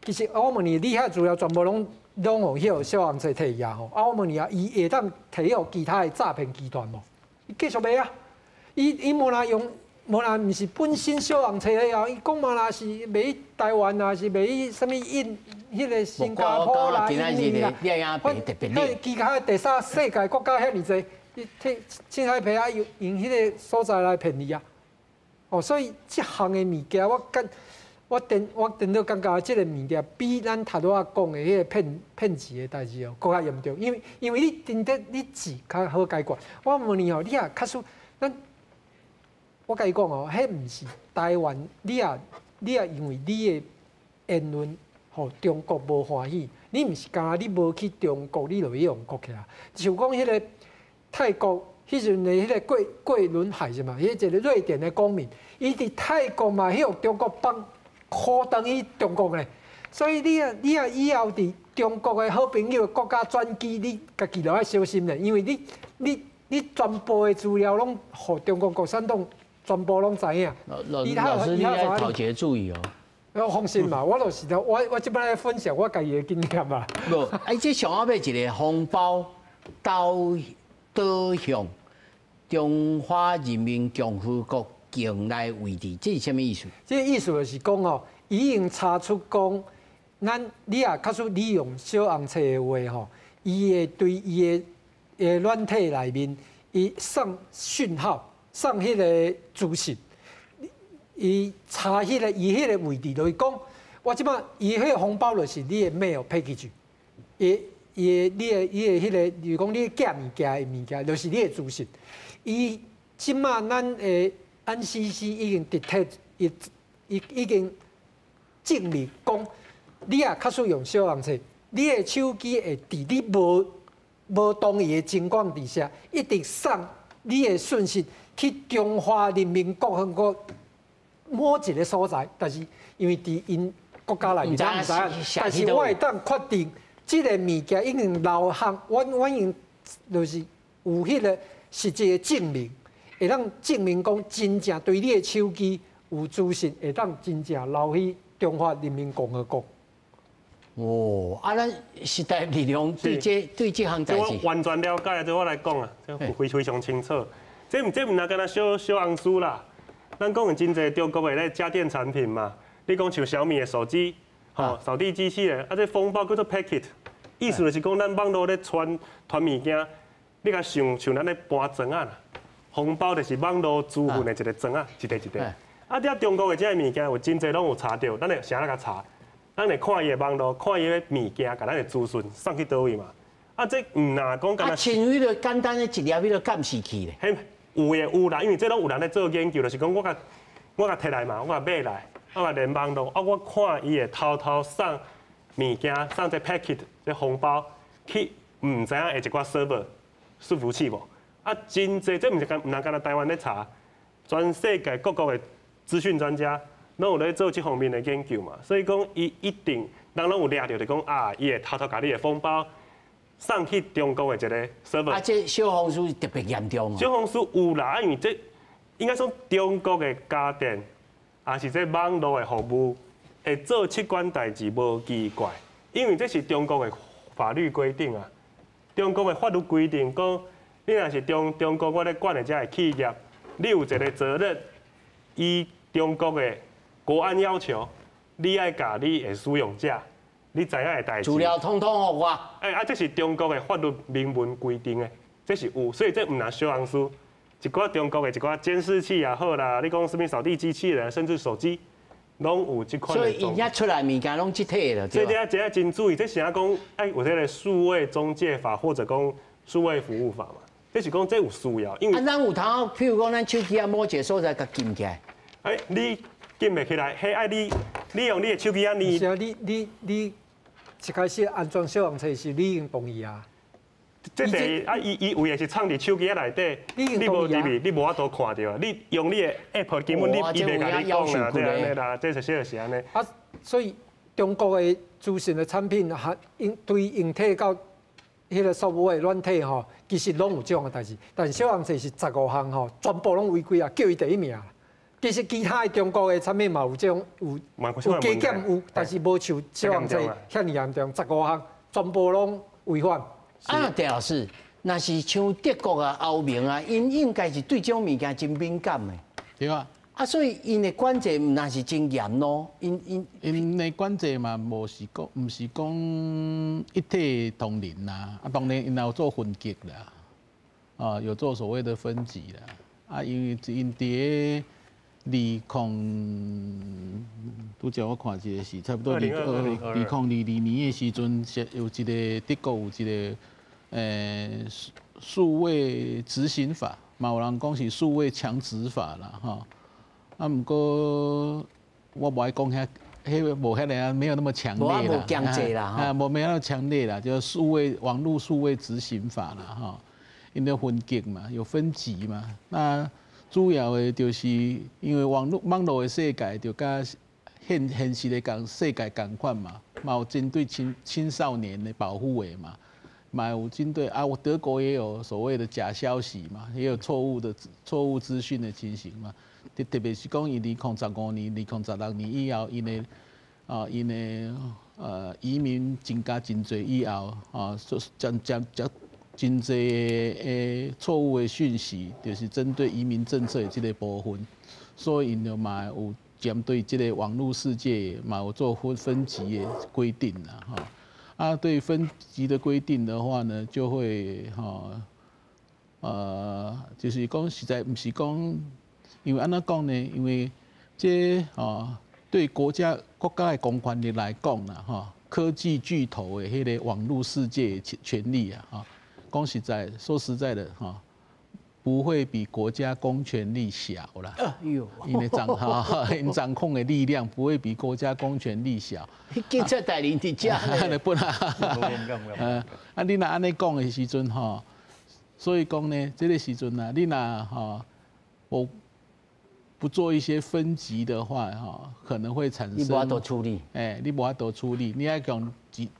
[SPEAKER 5] 其实我问你，你遐资料全部拢予彼个小红书提去啊吼。啊，我问你啊，伊会当提予其他的诈骗集团无？伊继续卖啊！伊无若用，无若毋是本身小红书的啊，伊讲嘛若是卖去台湾啊，是卖去啥物印彼个新加坡啦、印尼啦，反其他第三世界国家遐尔济，伊替凊彩皮啊用彼个所在来骗你啊！哦，所以这项的物件，我颠倒感觉这个物件比咱头拄仔讲的彼个骗钱的代志哦，阁较严重，因为你真得你钱较好解决。我问你哦，你若假使咱，我共你讲哦，彼毋是台湾，你若因为你的言论，予中国无欢喜，你毋是干焦你无去中国，你就去予国起来。就讲彼个泰国彼时阵的彼个桂纶镁是嘛？彼一个瑞典的公民，伊伫泰国嘛，彼予中国放。箍转去中国咧，所以你若以后伫中国的好朋友国家转机，你家己就爱小心咧，因为你全部的资料拢予中国共产党全部拢知影。
[SPEAKER 1] 老师，你爱头一个注意哦。
[SPEAKER 5] 我放心嘛，我就是我这摆来分享我家己的经验嘛。
[SPEAKER 1] 无，哎，这上后尾一个红包导向中华人民共和国境内位置，这是啥物意思？
[SPEAKER 5] 这个意思就是讲哦，已经查出讲，咱你若假使利用小红册的话吼，伊会对伊的软体内面，伊送讯号，送彼个资讯，伊查彼个伊彼个位置，就是讲，我这摆伊彼个红包就是你的 mail package，伊伊的你的伊的彼个，就是讲你寄物件的物件，就是你的资讯。伊这摆咱的 NCC 已经 detect，伊已经证明讲，你若假使用小红册，你的手机会伫你无同意的情况底下，一直送你的讯息去中华人民共和国某一个所在，但是因为伫𪜶国家内面，咱毋知影，但是我会当确定，这个物件已经流向，阮已经就是有彼个实际的证明。会当证明讲，真正对你的手机有资讯，会当真正流去中华人民共和国。
[SPEAKER 1] 哦，啊，咱时代力量对这项代志，
[SPEAKER 4] 我完全了解，这我来讲啊，这非常清楚。这毋若干焦小小红书啦，咱讲的真济中国的咧家电产品嘛，你讲像小米的手机，吼，扫地机器人，啊，这封包叫做 packet，意思就是讲咱网路咧传传物件，你共想像咱咧搬砖仔啦。封包就是网路资讯的一个砖仔，一块一块。啊，伫中国的这个物件有真济拢有查著，咱会啥来共查？咱会看伊的网路，看伊的物件，共咱的资讯送去佗位嘛？啊，这毋若讲干焦。
[SPEAKER 1] 啊，像彼个简单的一粒彼个监视器咧。
[SPEAKER 4] 嘿，有的有啦，因为这拢有人咧做研究，就是讲我共提来嘛，我共买来，我共连网路，啊，我看伊会偷偷送物件，送这 packet 这封包去，毋知影的一寡 server 伺服器无？啊，真济这毋是干，毋若干焦台湾咧查，全世界各国的资讯专家拢有咧做这方面的研究嘛，所以讲伊一定，人拢有掠著，就讲啊，伊会偷偷共你的封包送去中国的一个 server。
[SPEAKER 1] 啊，这小红书特别严重哦。
[SPEAKER 4] 小红书有啦，因为这应该说中国的家电，抑是这网路的服务，会做这款代志无奇怪，因为这是中国的法律规定啊。中国的法律规定讲，你若是中国我咧管的这个企业，你有一个责任，依中国的国安要求，你爱共你的使用者，你知影的代志。
[SPEAKER 1] 资料通通予我。
[SPEAKER 4] 欸，啊，这是中国的法律明文规定的，这是有，所以这毋若小红书，一寡中国的一寡监视器也好啦，你讲啥物扫地机器人，甚至手机，拢有这款。
[SPEAKER 1] 所以𪜶遐出来物件拢这体了。
[SPEAKER 4] 所以这真注意，这是啥讲？哎，有这个数位中介法或者讲数位服务法嘛？这是讲这有需要，因为
[SPEAKER 1] 啊，咱有通，譬如讲咱手机啊，某一个所在共禁起来。
[SPEAKER 4] 欸，你禁袂起来，彼爱你用你的手机啊，你
[SPEAKER 5] 是啊，你一开始安装小红册时，你已经同意啊。
[SPEAKER 4] 这第啊，伊有的是藏伫手机仔内底，你无入去，你无法度看著。你用你的 app，根本你伊袂共你讲啦，这按呢啦，这就是按呢。
[SPEAKER 5] 啊，所以中国的资讯的产品，还用对硬体到彼个数位软體吼，其實攏有這種的代誌，但是小紅書是15項吼，全部攏違規啊，叫伊第一名。其實其他的中國的產品嘛有這種有加減有，但是無像小紅書遐爾嚴重，十五項全部攏違反。
[SPEAKER 1] 啊，鄭老師，若是像德國啊、歐盟啊，𪜶應該是對這種物件真敏感的。
[SPEAKER 3] 對啊。
[SPEAKER 1] 啊，所以𪜶的管制毋若是真嚴咯，𪜶𪜶
[SPEAKER 3] 𪜶的管制嘛，無是講，毋是講一體同仁啦。啊，當然𪜶有做分級啦，啊，有做所謂的分級啦。啊，因為𪜶佇個20，拄則我看一個是差不多2022年的時陣，是有一個德國有一個數位執行法，嘛有人講是數位強執法啦，吼。啊，毋過我無愛講遐，彼無遐爾啊，沒有那麼強烈啦，
[SPEAKER 1] 無強制啦，
[SPEAKER 3] 啊，無沒那麼強烈啦，就是數位網路數位執行法啦，吼，𪜶有分級嘛，有分級嘛。那主要的就是因為網路的世界就佮現實的共世界仝款嘛，嘛有針對青少年的保護的嘛，嘛有針對啊，德國也有所謂的假消息嘛，也有錯誤資訊的情形嘛。特別是講，伊2015年、2016年以後，𪜶的啊，𪜶的移民增加真濟以後，啊，將將將真濟的錯誤的訊息，就是針對移民政策的這個部分，所以𪜶就嘛有針對這個網路世界嘛有做分級的規定啦，吼。啊，對分級的規定的話呢，就會吼，就是講實在毋是講。因為按怎講呢？因為這哦，對國家的公權力來講啦，吼，科技巨頭的彼個網路世界權力啊，吼，講實在，說實在的，吼，不會比國家公權力小啦。因為掌控的力量不會比國家公權力小。
[SPEAKER 1] 警察大人佇遮。
[SPEAKER 3] 不啦。啊，你若按呢講的時陣吼，所以講呢，這個時陣啊，你若吼，無不做一些分級的話，哈，可能會產生。
[SPEAKER 1] 你無法度處理。
[SPEAKER 3] 欸，你無法度處理，你愛講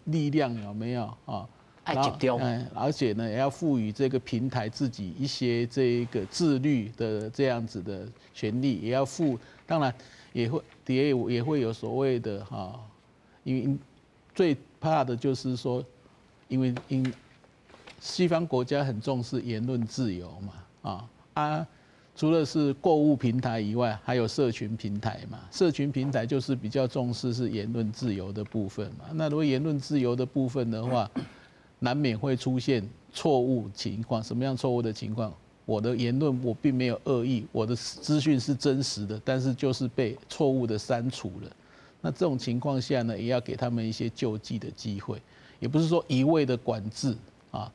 [SPEAKER 3] 力量有沒有啊？
[SPEAKER 1] 愛集中。
[SPEAKER 3] 而且呢，也要賦予這個平台自己一些這個自律的這樣子的權利，也要賦，當然也會，也會有所謂的哈，因為最怕的就是說，因為西方國家很重視言論自由嘛，啊。除了是購物平台以外，還有社群平台嘛。社群平台就是比較重視是言論自由的部分嘛。那如果言論自由的部分的話，難免會出現錯誤情況。什麼樣錯誤的情況？我的言論我並沒有惡意，我的資訊是真實的，但是就是被錯誤的刪除了。那這種情況下呢，也要給他們一些救濟的機會，也不是說一味的管制啊。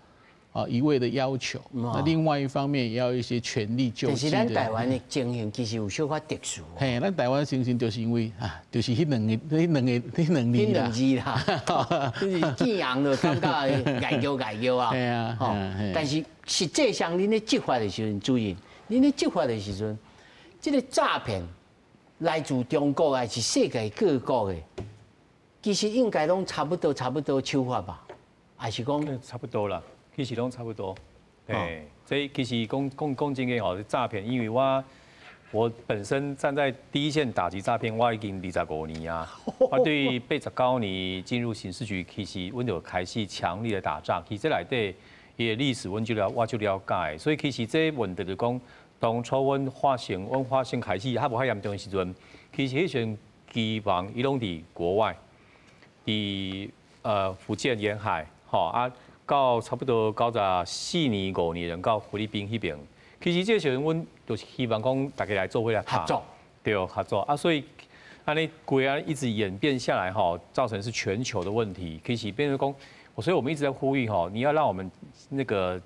[SPEAKER 3] 啊，一味的要求，那另外一方面也要一些權利救濟。
[SPEAKER 1] 但是咱台灣的情形其實有小可特殊。
[SPEAKER 3] 嘿，咱台灣情形就是因為啊，就是彼兩个、彼兩个、彼兩字
[SPEAKER 1] 彼兩字啦，就是見紅就感覺礙叫礙叫啊。
[SPEAKER 3] 對啊，
[SPEAKER 1] 但是實際上，恁咧執法的時陣，主任，恁咧執法的時陣，這個詐騙來自中國還是世界各國的，其實應該攏差不多、差不多手法吧？還是講
[SPEAKER 2] 差不多啦。其實攏差不多，哎，所以其實講講講真个吼，詐騙，因為我本身站在第一線打擊詐騙，我已經25年啊。我對89年進入刑事局，其實阮就開始強力的打詐。其實這內底伊的歷史，阮就了解。所以其實這問題就講，當初阮發生開始較無遐嚴重的時陣，其實彼時陣機房伊攏佇國外，佇福建沿海，吼啊。到差不多94年5年，人到菲律賓彼邊。其實這個時陣，阮就是希望講大家來做伙來
[SPEAKER 1] 合作，
[SPEAKER 2] 對，合作啊，所以按呢規啊一直演變下來，吼，造成是全球的問題。其實變成講，所以我們一直在呼籲，吼，你要讓我們那個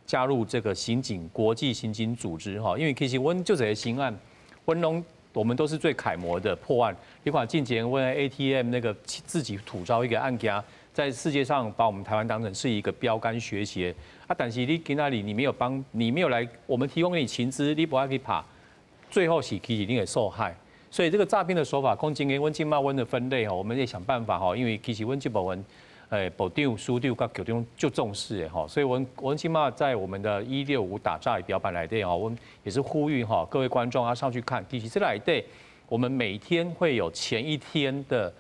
[SPEAKER 2] 加入這個刑警國際刑警組織，吼，因為其實阮就這個刑案，阮攏我們都是最楷模的破案。你看近前阮 ATM 那個自己吐槽一個案件。在世界上把我們台灣當成是一個標杆學習啊，但是你今仔日你沒有幫，你沒有來，我們提供給你情資，你無愛去拍，最後是其實你會受害。所以這個詐騙的手法，講真个，阮這擺阮的分類吼，我們也想辦法吼，因為其實阮這部分，部长、署长佮局长足重视的吼，所以阮这马在我们的165打诈表板内底吼，阮也是呼吁哈各位观众啊上去看，其实这内底我们每天会有前一天的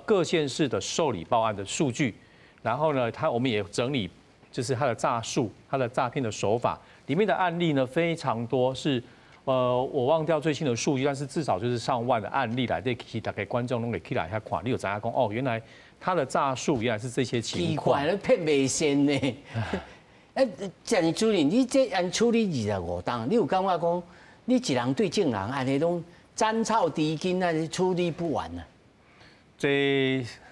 [SPEAKER 2] 各县市的受理报案的数据，然后呢，我们也整理就是他的诈术、他的诈骗的手法里面的案例呢非常多，是我忘掉最新的数据，但是至少就是上万的案例来，这其实大家观众攏会起来遐看，你就知影讲哦，原来他的诈术原来是这些情况。
[SPEAKER 1] 奇怪，咧騙袂仙呢。哎，鄭主任，你這按處理25冬，你有感覺講，你一人對眾人，按呢攏斬草除根啊，處理不完啊？
[SPEAKER 2] 這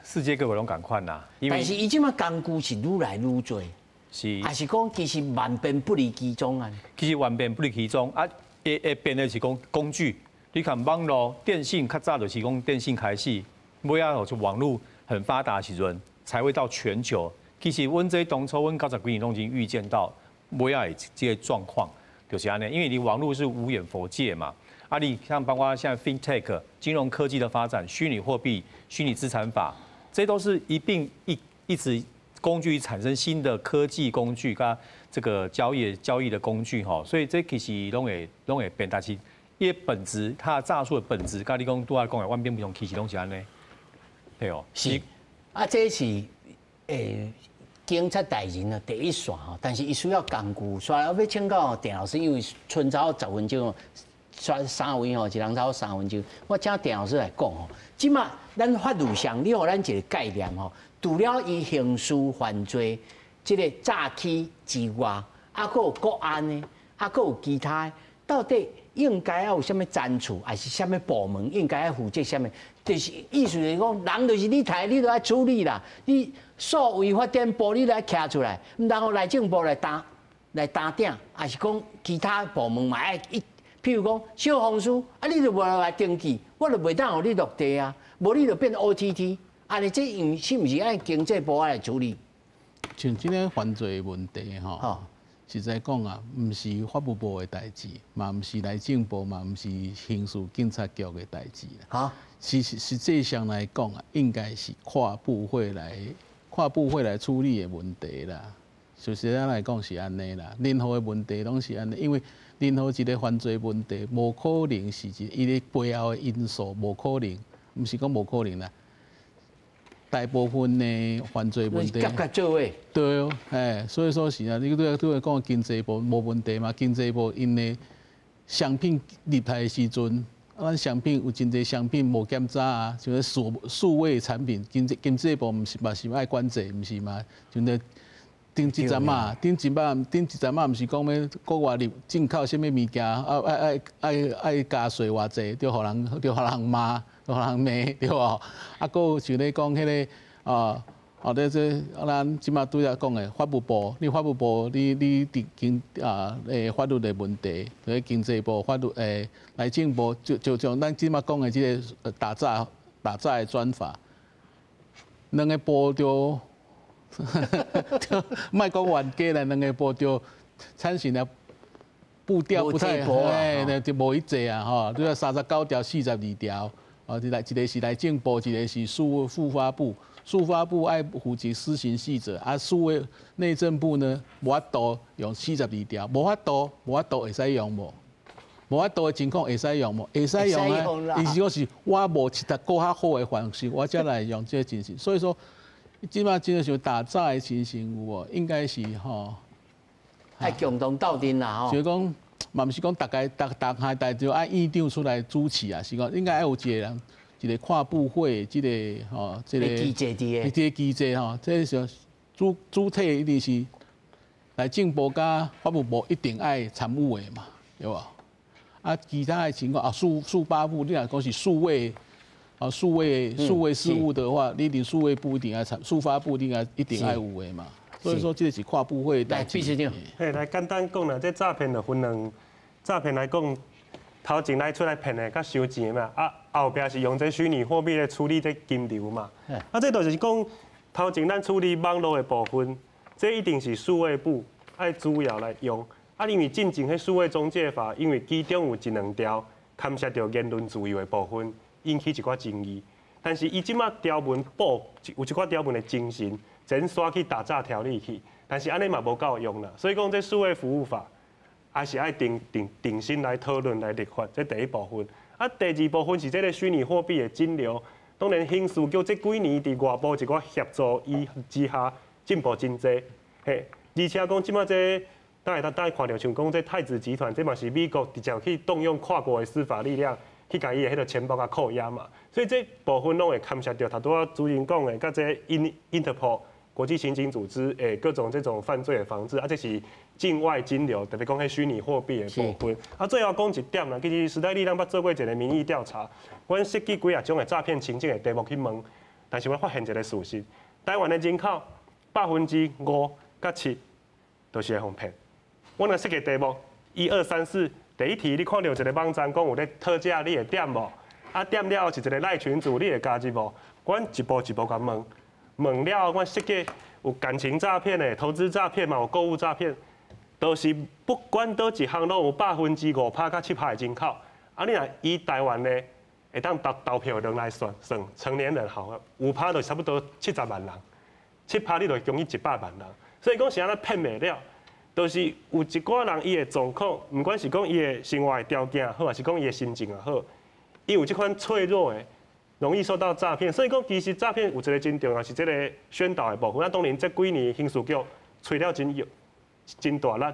[SPEAKER 2] 世界各國攏仝款啦。
[SPEAKER 1] 但是伊這馬工具是愈來愈濟，
[SPEAKER 2] 是，
[SPEAKER 1] 還是講其實萬變不離其宗啊？
[SPEAKER 2] 其實萬變不離其宗啊，會變的是講工具。你看網路、電信較早就是講電信開始，尾仔就網路很發達時陣，才會到全球。其實阮這當初阮90幾年攏已經預見到尾仔的這個狀況，就是按呢，因為你網路是無遠弗屆嘛。啊，你像包括像 FinTech 金融科技的發展、虛擬貨幣、虛擬資產法，這都是一併一直工具產生新的科技工具，佮這個交易的工具吼，所以這其實攏會變，但是伊的本質，它的詐術的本質，佮你講拄仔講的萬變不離其宗是按呢，對哦，
[SPEAKER 1] 是啊，這是警察大人啊第一線吼，但是伊需要工具，所以我欲請教鄭老師，因為賰差10分鐘，煞三位吼，一人差3分鐘，我請鄭老師來講吼，這馬咱法律上，你予咱一個概念吼，除了伊刑事犯罪這個詐欺之外，啊，閣有國安的，啊，閣有其他的，到底應該要有啥物專處，還是啥物部門應該愛負責啥物？就是意思就是講，人就是你刣，你都愛處理啦。你數位發展部你來徛出來，毋通予內政部來擔鼎，還是講其他部門嘛愛一，譬如講小紅書，啊，你就無來登記，我就袂當予你落地啊，無你就變 OTT，按呢這應是毋是愛經濟部來處理？
[SPEAKER 3] 像這個犯罪問題吼，實在講啊，毋是法務部的代誌，嘛毋是內政部，嘛毋是刑事警察局的代誌啦。實際上來講啊，應該是跨部會來處理的問題啦。就是咱來講是按呢啦，任何的問題攏是按呢，因為任何一個犯罪問題，無可能是伊個背後的因素，無可能，毋是講無可能啦。大部分的犯罪問題，對哦，哎，所以說是啊，你拄仔講經濟部無問題嘛？經濟部𪜶的商品入來的時陣，咱商品有真濟商品無檢查啊，像數位產品，經濟部毋是嘛是愛管制，毋是嘛？像咧頂一陣仔，頂一擺，頂一陣仔，毋是講欲國外入進口啥物物件，啊愛加稅偌濟，就予人罵，就予人罵，對無？啊，閣有像咧講彼個啊，哦，這咱這馬拄才講的法務部，你法務部你佇經啊法律的問題，佇經濟部法律內政部就像咱這馬講的這個打詐的專法，兩個部就。莫講冤家啦，兩個部就產生了步調不太，哎，就無一致啊，吼，這個39條、42條，哦，一個是內政部，一個是數發部，數發部愛負責施行細則，啊，數位內政部呢，無法度用42條，無法度會使用無？無法度的情況會使用無？會使用啊！意思講是我無一個閣較好的方式，我才來用這個情形，所以說。這馬真的像打詐的情形有無？應該是吼，
[SPEAKER 1] 愛共同鬥陣啦吼。
[SPEAKER 3] 就是講，嘛毋是講逐家逐逐項代誌愛院長出來主持啊，是講應該愛有一個人，一個跨部會，這個吼，這個
[SPEAKER 1] 機制佇
[SPEAKER 3] 個，這個機制吼，這個是主體一定是內政部佮法務部一定愛參與的嘛，對無？啊，其他的情況啊，數發部，你若講是數位。啊，數位事務的話，你一定數位部一定愛參，數發部一定愛有的嘛。所以說，這個是跨部會。
[SPEAKER 1] 來，秘書長。
[SPEAKER 4] 嘿，來簡單講啦，這詐騙就分兩，詐騙來講，頭前來出來騙的，佮收錢嘛，啊，後壁是用這虛擬貨幣來處理這金流嘛。啊，這就是講頭前咱處理網路的部分，這一定是數位部愛主要來用。啊，因為進前彼數位中介法，因為其中有一兩條牽涉著言論自由的部分，引起一寡爭議。但是伊這馬條文補有一寡條文的精神，前徙去打诈条例去，但是按呢嘛无够用啦。所以讲这数位服务法，还是爱定定定新来讨论来立法，这第一部分。啊，第二部分是这个虚拟货币的金流，当然刑事局这几年伫外部一寡协助伊之下进步真济，嘿，而且讲这马这，大家大家看著像讲这太子集团，这嘛是美国直接去动用跨国的司法力量去共伊的彼个钱包共扣押嘛，所以这部分拢会牵涉著头拄仔主任讲的，佮这 Interpol 国际刑警组织的各种这种犯罪的防治，啊，这是境外金流，特别讲彼虚拟货币的部分。啊，最后讲一点啦，其实时代力量捌做过一个民意调查，阮设计几仔种的诈骗情境的题目去问，但是阮发现一个事实，台湾的人口5%到7%都是会予骗。阮若设计题目一二三四，第一题你看著一个网站讲有咧讨价，你会点无？啊，点了后是一个 LINE 群组，你会加入无？阮一步一步共问，问了后，阮设计有感情诈骗的、投资诈骗嘛，有购物诈骗，都是不管佗一项拢有5%到7%的人口。啊，你若以台湾的会当投投票的人来算，算成年人吼，5趴就差不多70万人，7趴你就将近100万人。所以讲是按怎骗袂了，就是有一寡人伊的状况，毋管是讲伊的生活的条件也好，还是讲伊的心情也好，伊有这款脆弱的，容易受到诈骗。所以讲，其实诈骗有一个真重要是这个宣导的部分。啊，当然这几年刑事局催了真真大力，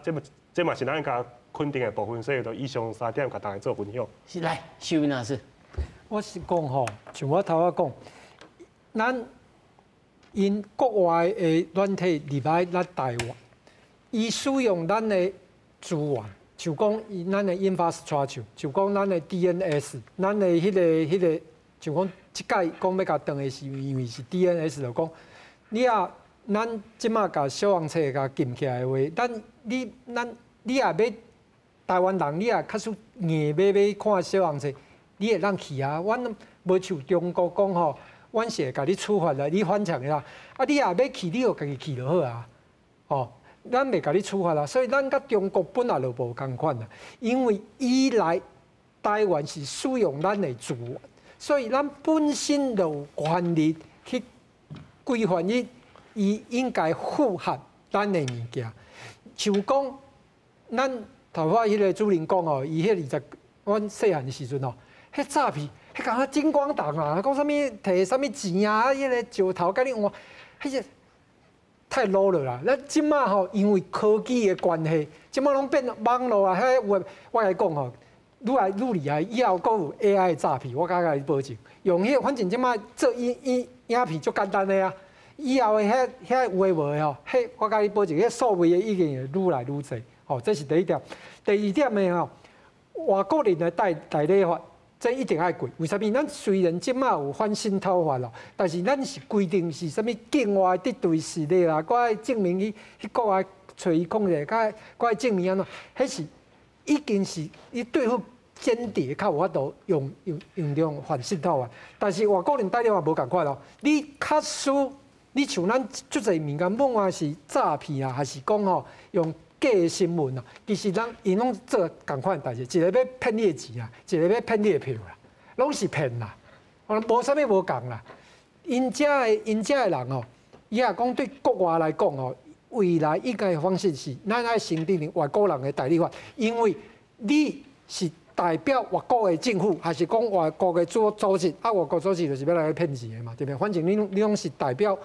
[SPEAKER 4] 这嘛是咱共肯定的部分。所以就以上三点，共大家做分享。
[SPEAKER 1] 是来，秀云老师，
[SPEAKER 5] 我是讲吼，像我头仔讲，咱𪜶国外的软体入来咱台湾，伊使用咱的资源，就讲伊咱的 infrastructure，就讲咱的 DNS，咱的彼个，就讲这摆讲欲共断的是因为是 DNS，就讲你啊，咱这马共小红册共禁起来的话，咱你咱你若欲台湾人，你若假使硬欲欲看小红册，你会当去啊。阮无像中国讲吼，阮是会共你处罚啦，你翻墙的啦。啊，你若欲去，你就家己去就好啊。吼，咱袂共你处罚啦。所以咱佮中国本来就无仝款啦，因为伊来台湾是使用咱的资源，所以咱本身就有权利去规范伊，伊应该符合咱的物件。像讲，咱头拄彼个主任讲哦，伊彼二十，阮细汉的时阵哦，彼诈骗，彼敢若金光党啊，讲啥物提啥物钱啊，彼个石头共你换，彼个太 low 了啦。咱这马吼，因为科技的关系，这马拢变网路啊，彼有我来讲吼，愈来愈厉害，以后阁有 AI 的诈骗，我敢共你保证。用彼反正这马做影影影片足简单的啊。以后的彼遐有的无的吼，彼我共你保证，彼数位的已经会愈来愈济。吼，这是第一点。第二点的吼，外国人的代代理法，这一定爱过。为啥物？咱虽然这马有反渗透法咯，但是咱是规定是啥物境外敌对势力啦，阁爱证明去去国外揣伊控制，阁爱证明按怎，彼是已经是伊对付间谍较有法度用用用用反渗透法。但是外国人代理法无仝款咯，你假使你像咱足济物件，不管是诈骗啊，还是讲吼用假的新闻啊，其实人𪜶拢做仝款代志，一个欲骗你的钱啊，一个欲骗你的票啦，拢是骗啦，无啥物无仝啦。𪜶遮的人哦，伊若讲对国外来讲哦，未来应该的方式是，咱爱先订定外国人的代理法，因为你是代表外国的政府，还是讲外国的组组织？啊，外国组织就是欲来骗钱的嘛，对不对？反正你拢是代表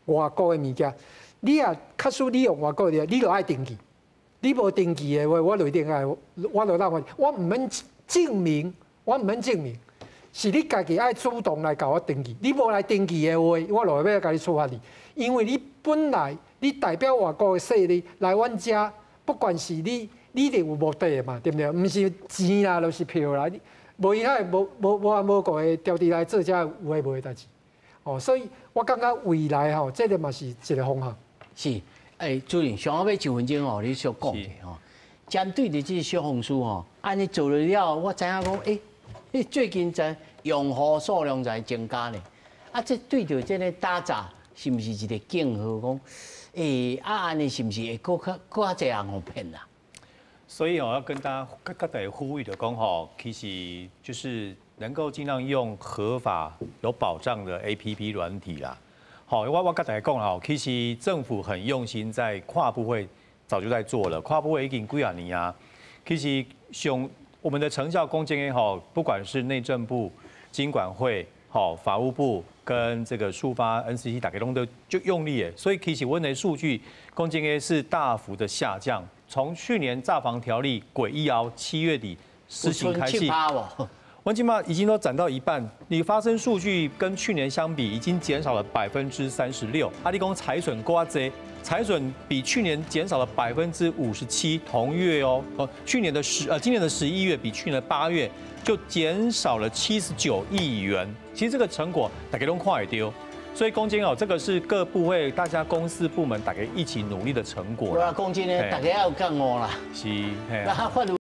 [SPEAKER 5] 外国的物件，你若假使你用外国的，你就爱登记。你无登记的话，我就一定爱，我就让我我毋免证明，我毋免证明，是你家己爱主动来共我登记。你无来登记的话，我就会欲共你处罚你，因为你本来你代表外国的势力来阮遮，不管是你，你一定有目的的嘛，对不对？毋是钱啦，就是票啦，你无伊遐无无无无国会调伫来做遮有的无的代志。哦，所以我感觉未来吼，这个嘛是一个方向。
[SPEAKER 1] 是，欸，主任，上后尾一分钟哦，你小讲一下吼，针对著这个小红书吼，按呢做了了后，我知影讲，欸，最近在用户数量在增加呢，啊，这对著这个打诈是毋是一个警号？讲，欸，啊，按呢是毋是会阁较阁较济人予骗啦？
[SPEAKER 2] 所以哦，要跟大家跟大家呼吁的讲吼，其实就是能够尽量用合法有保障的 APP 软体啦。好，我共大家講啦，其實政府很用心在跨部會早就在做了，跨部會已經幾仔年啊。其實像我們的成效攻堅吼，不管是內政部、金管會、好法務部跟這個數發 NCC 大家攏都足用力的，所以其實阮的數據攻堅是大幅的下降。從去年詐防條例過以後7月底施行開始，阮這馬已經都漲到一半。你發生數據跟去年相比，已經減少了36%。啊你講財損偌濟，財損比去年減少了57%，同月哦，哦，去年的十呃，今年的11月比去年的8月就減少了79億元。其實這個成果大家攏看會著。所以講真哦，這個是各部會大家公司部門大家一起努力的成果。
[SPEAKER 1] 我講真的，大家要覺悟啦。
[SPEAKER 2] 是，
[SPEAKER 1] 那法律。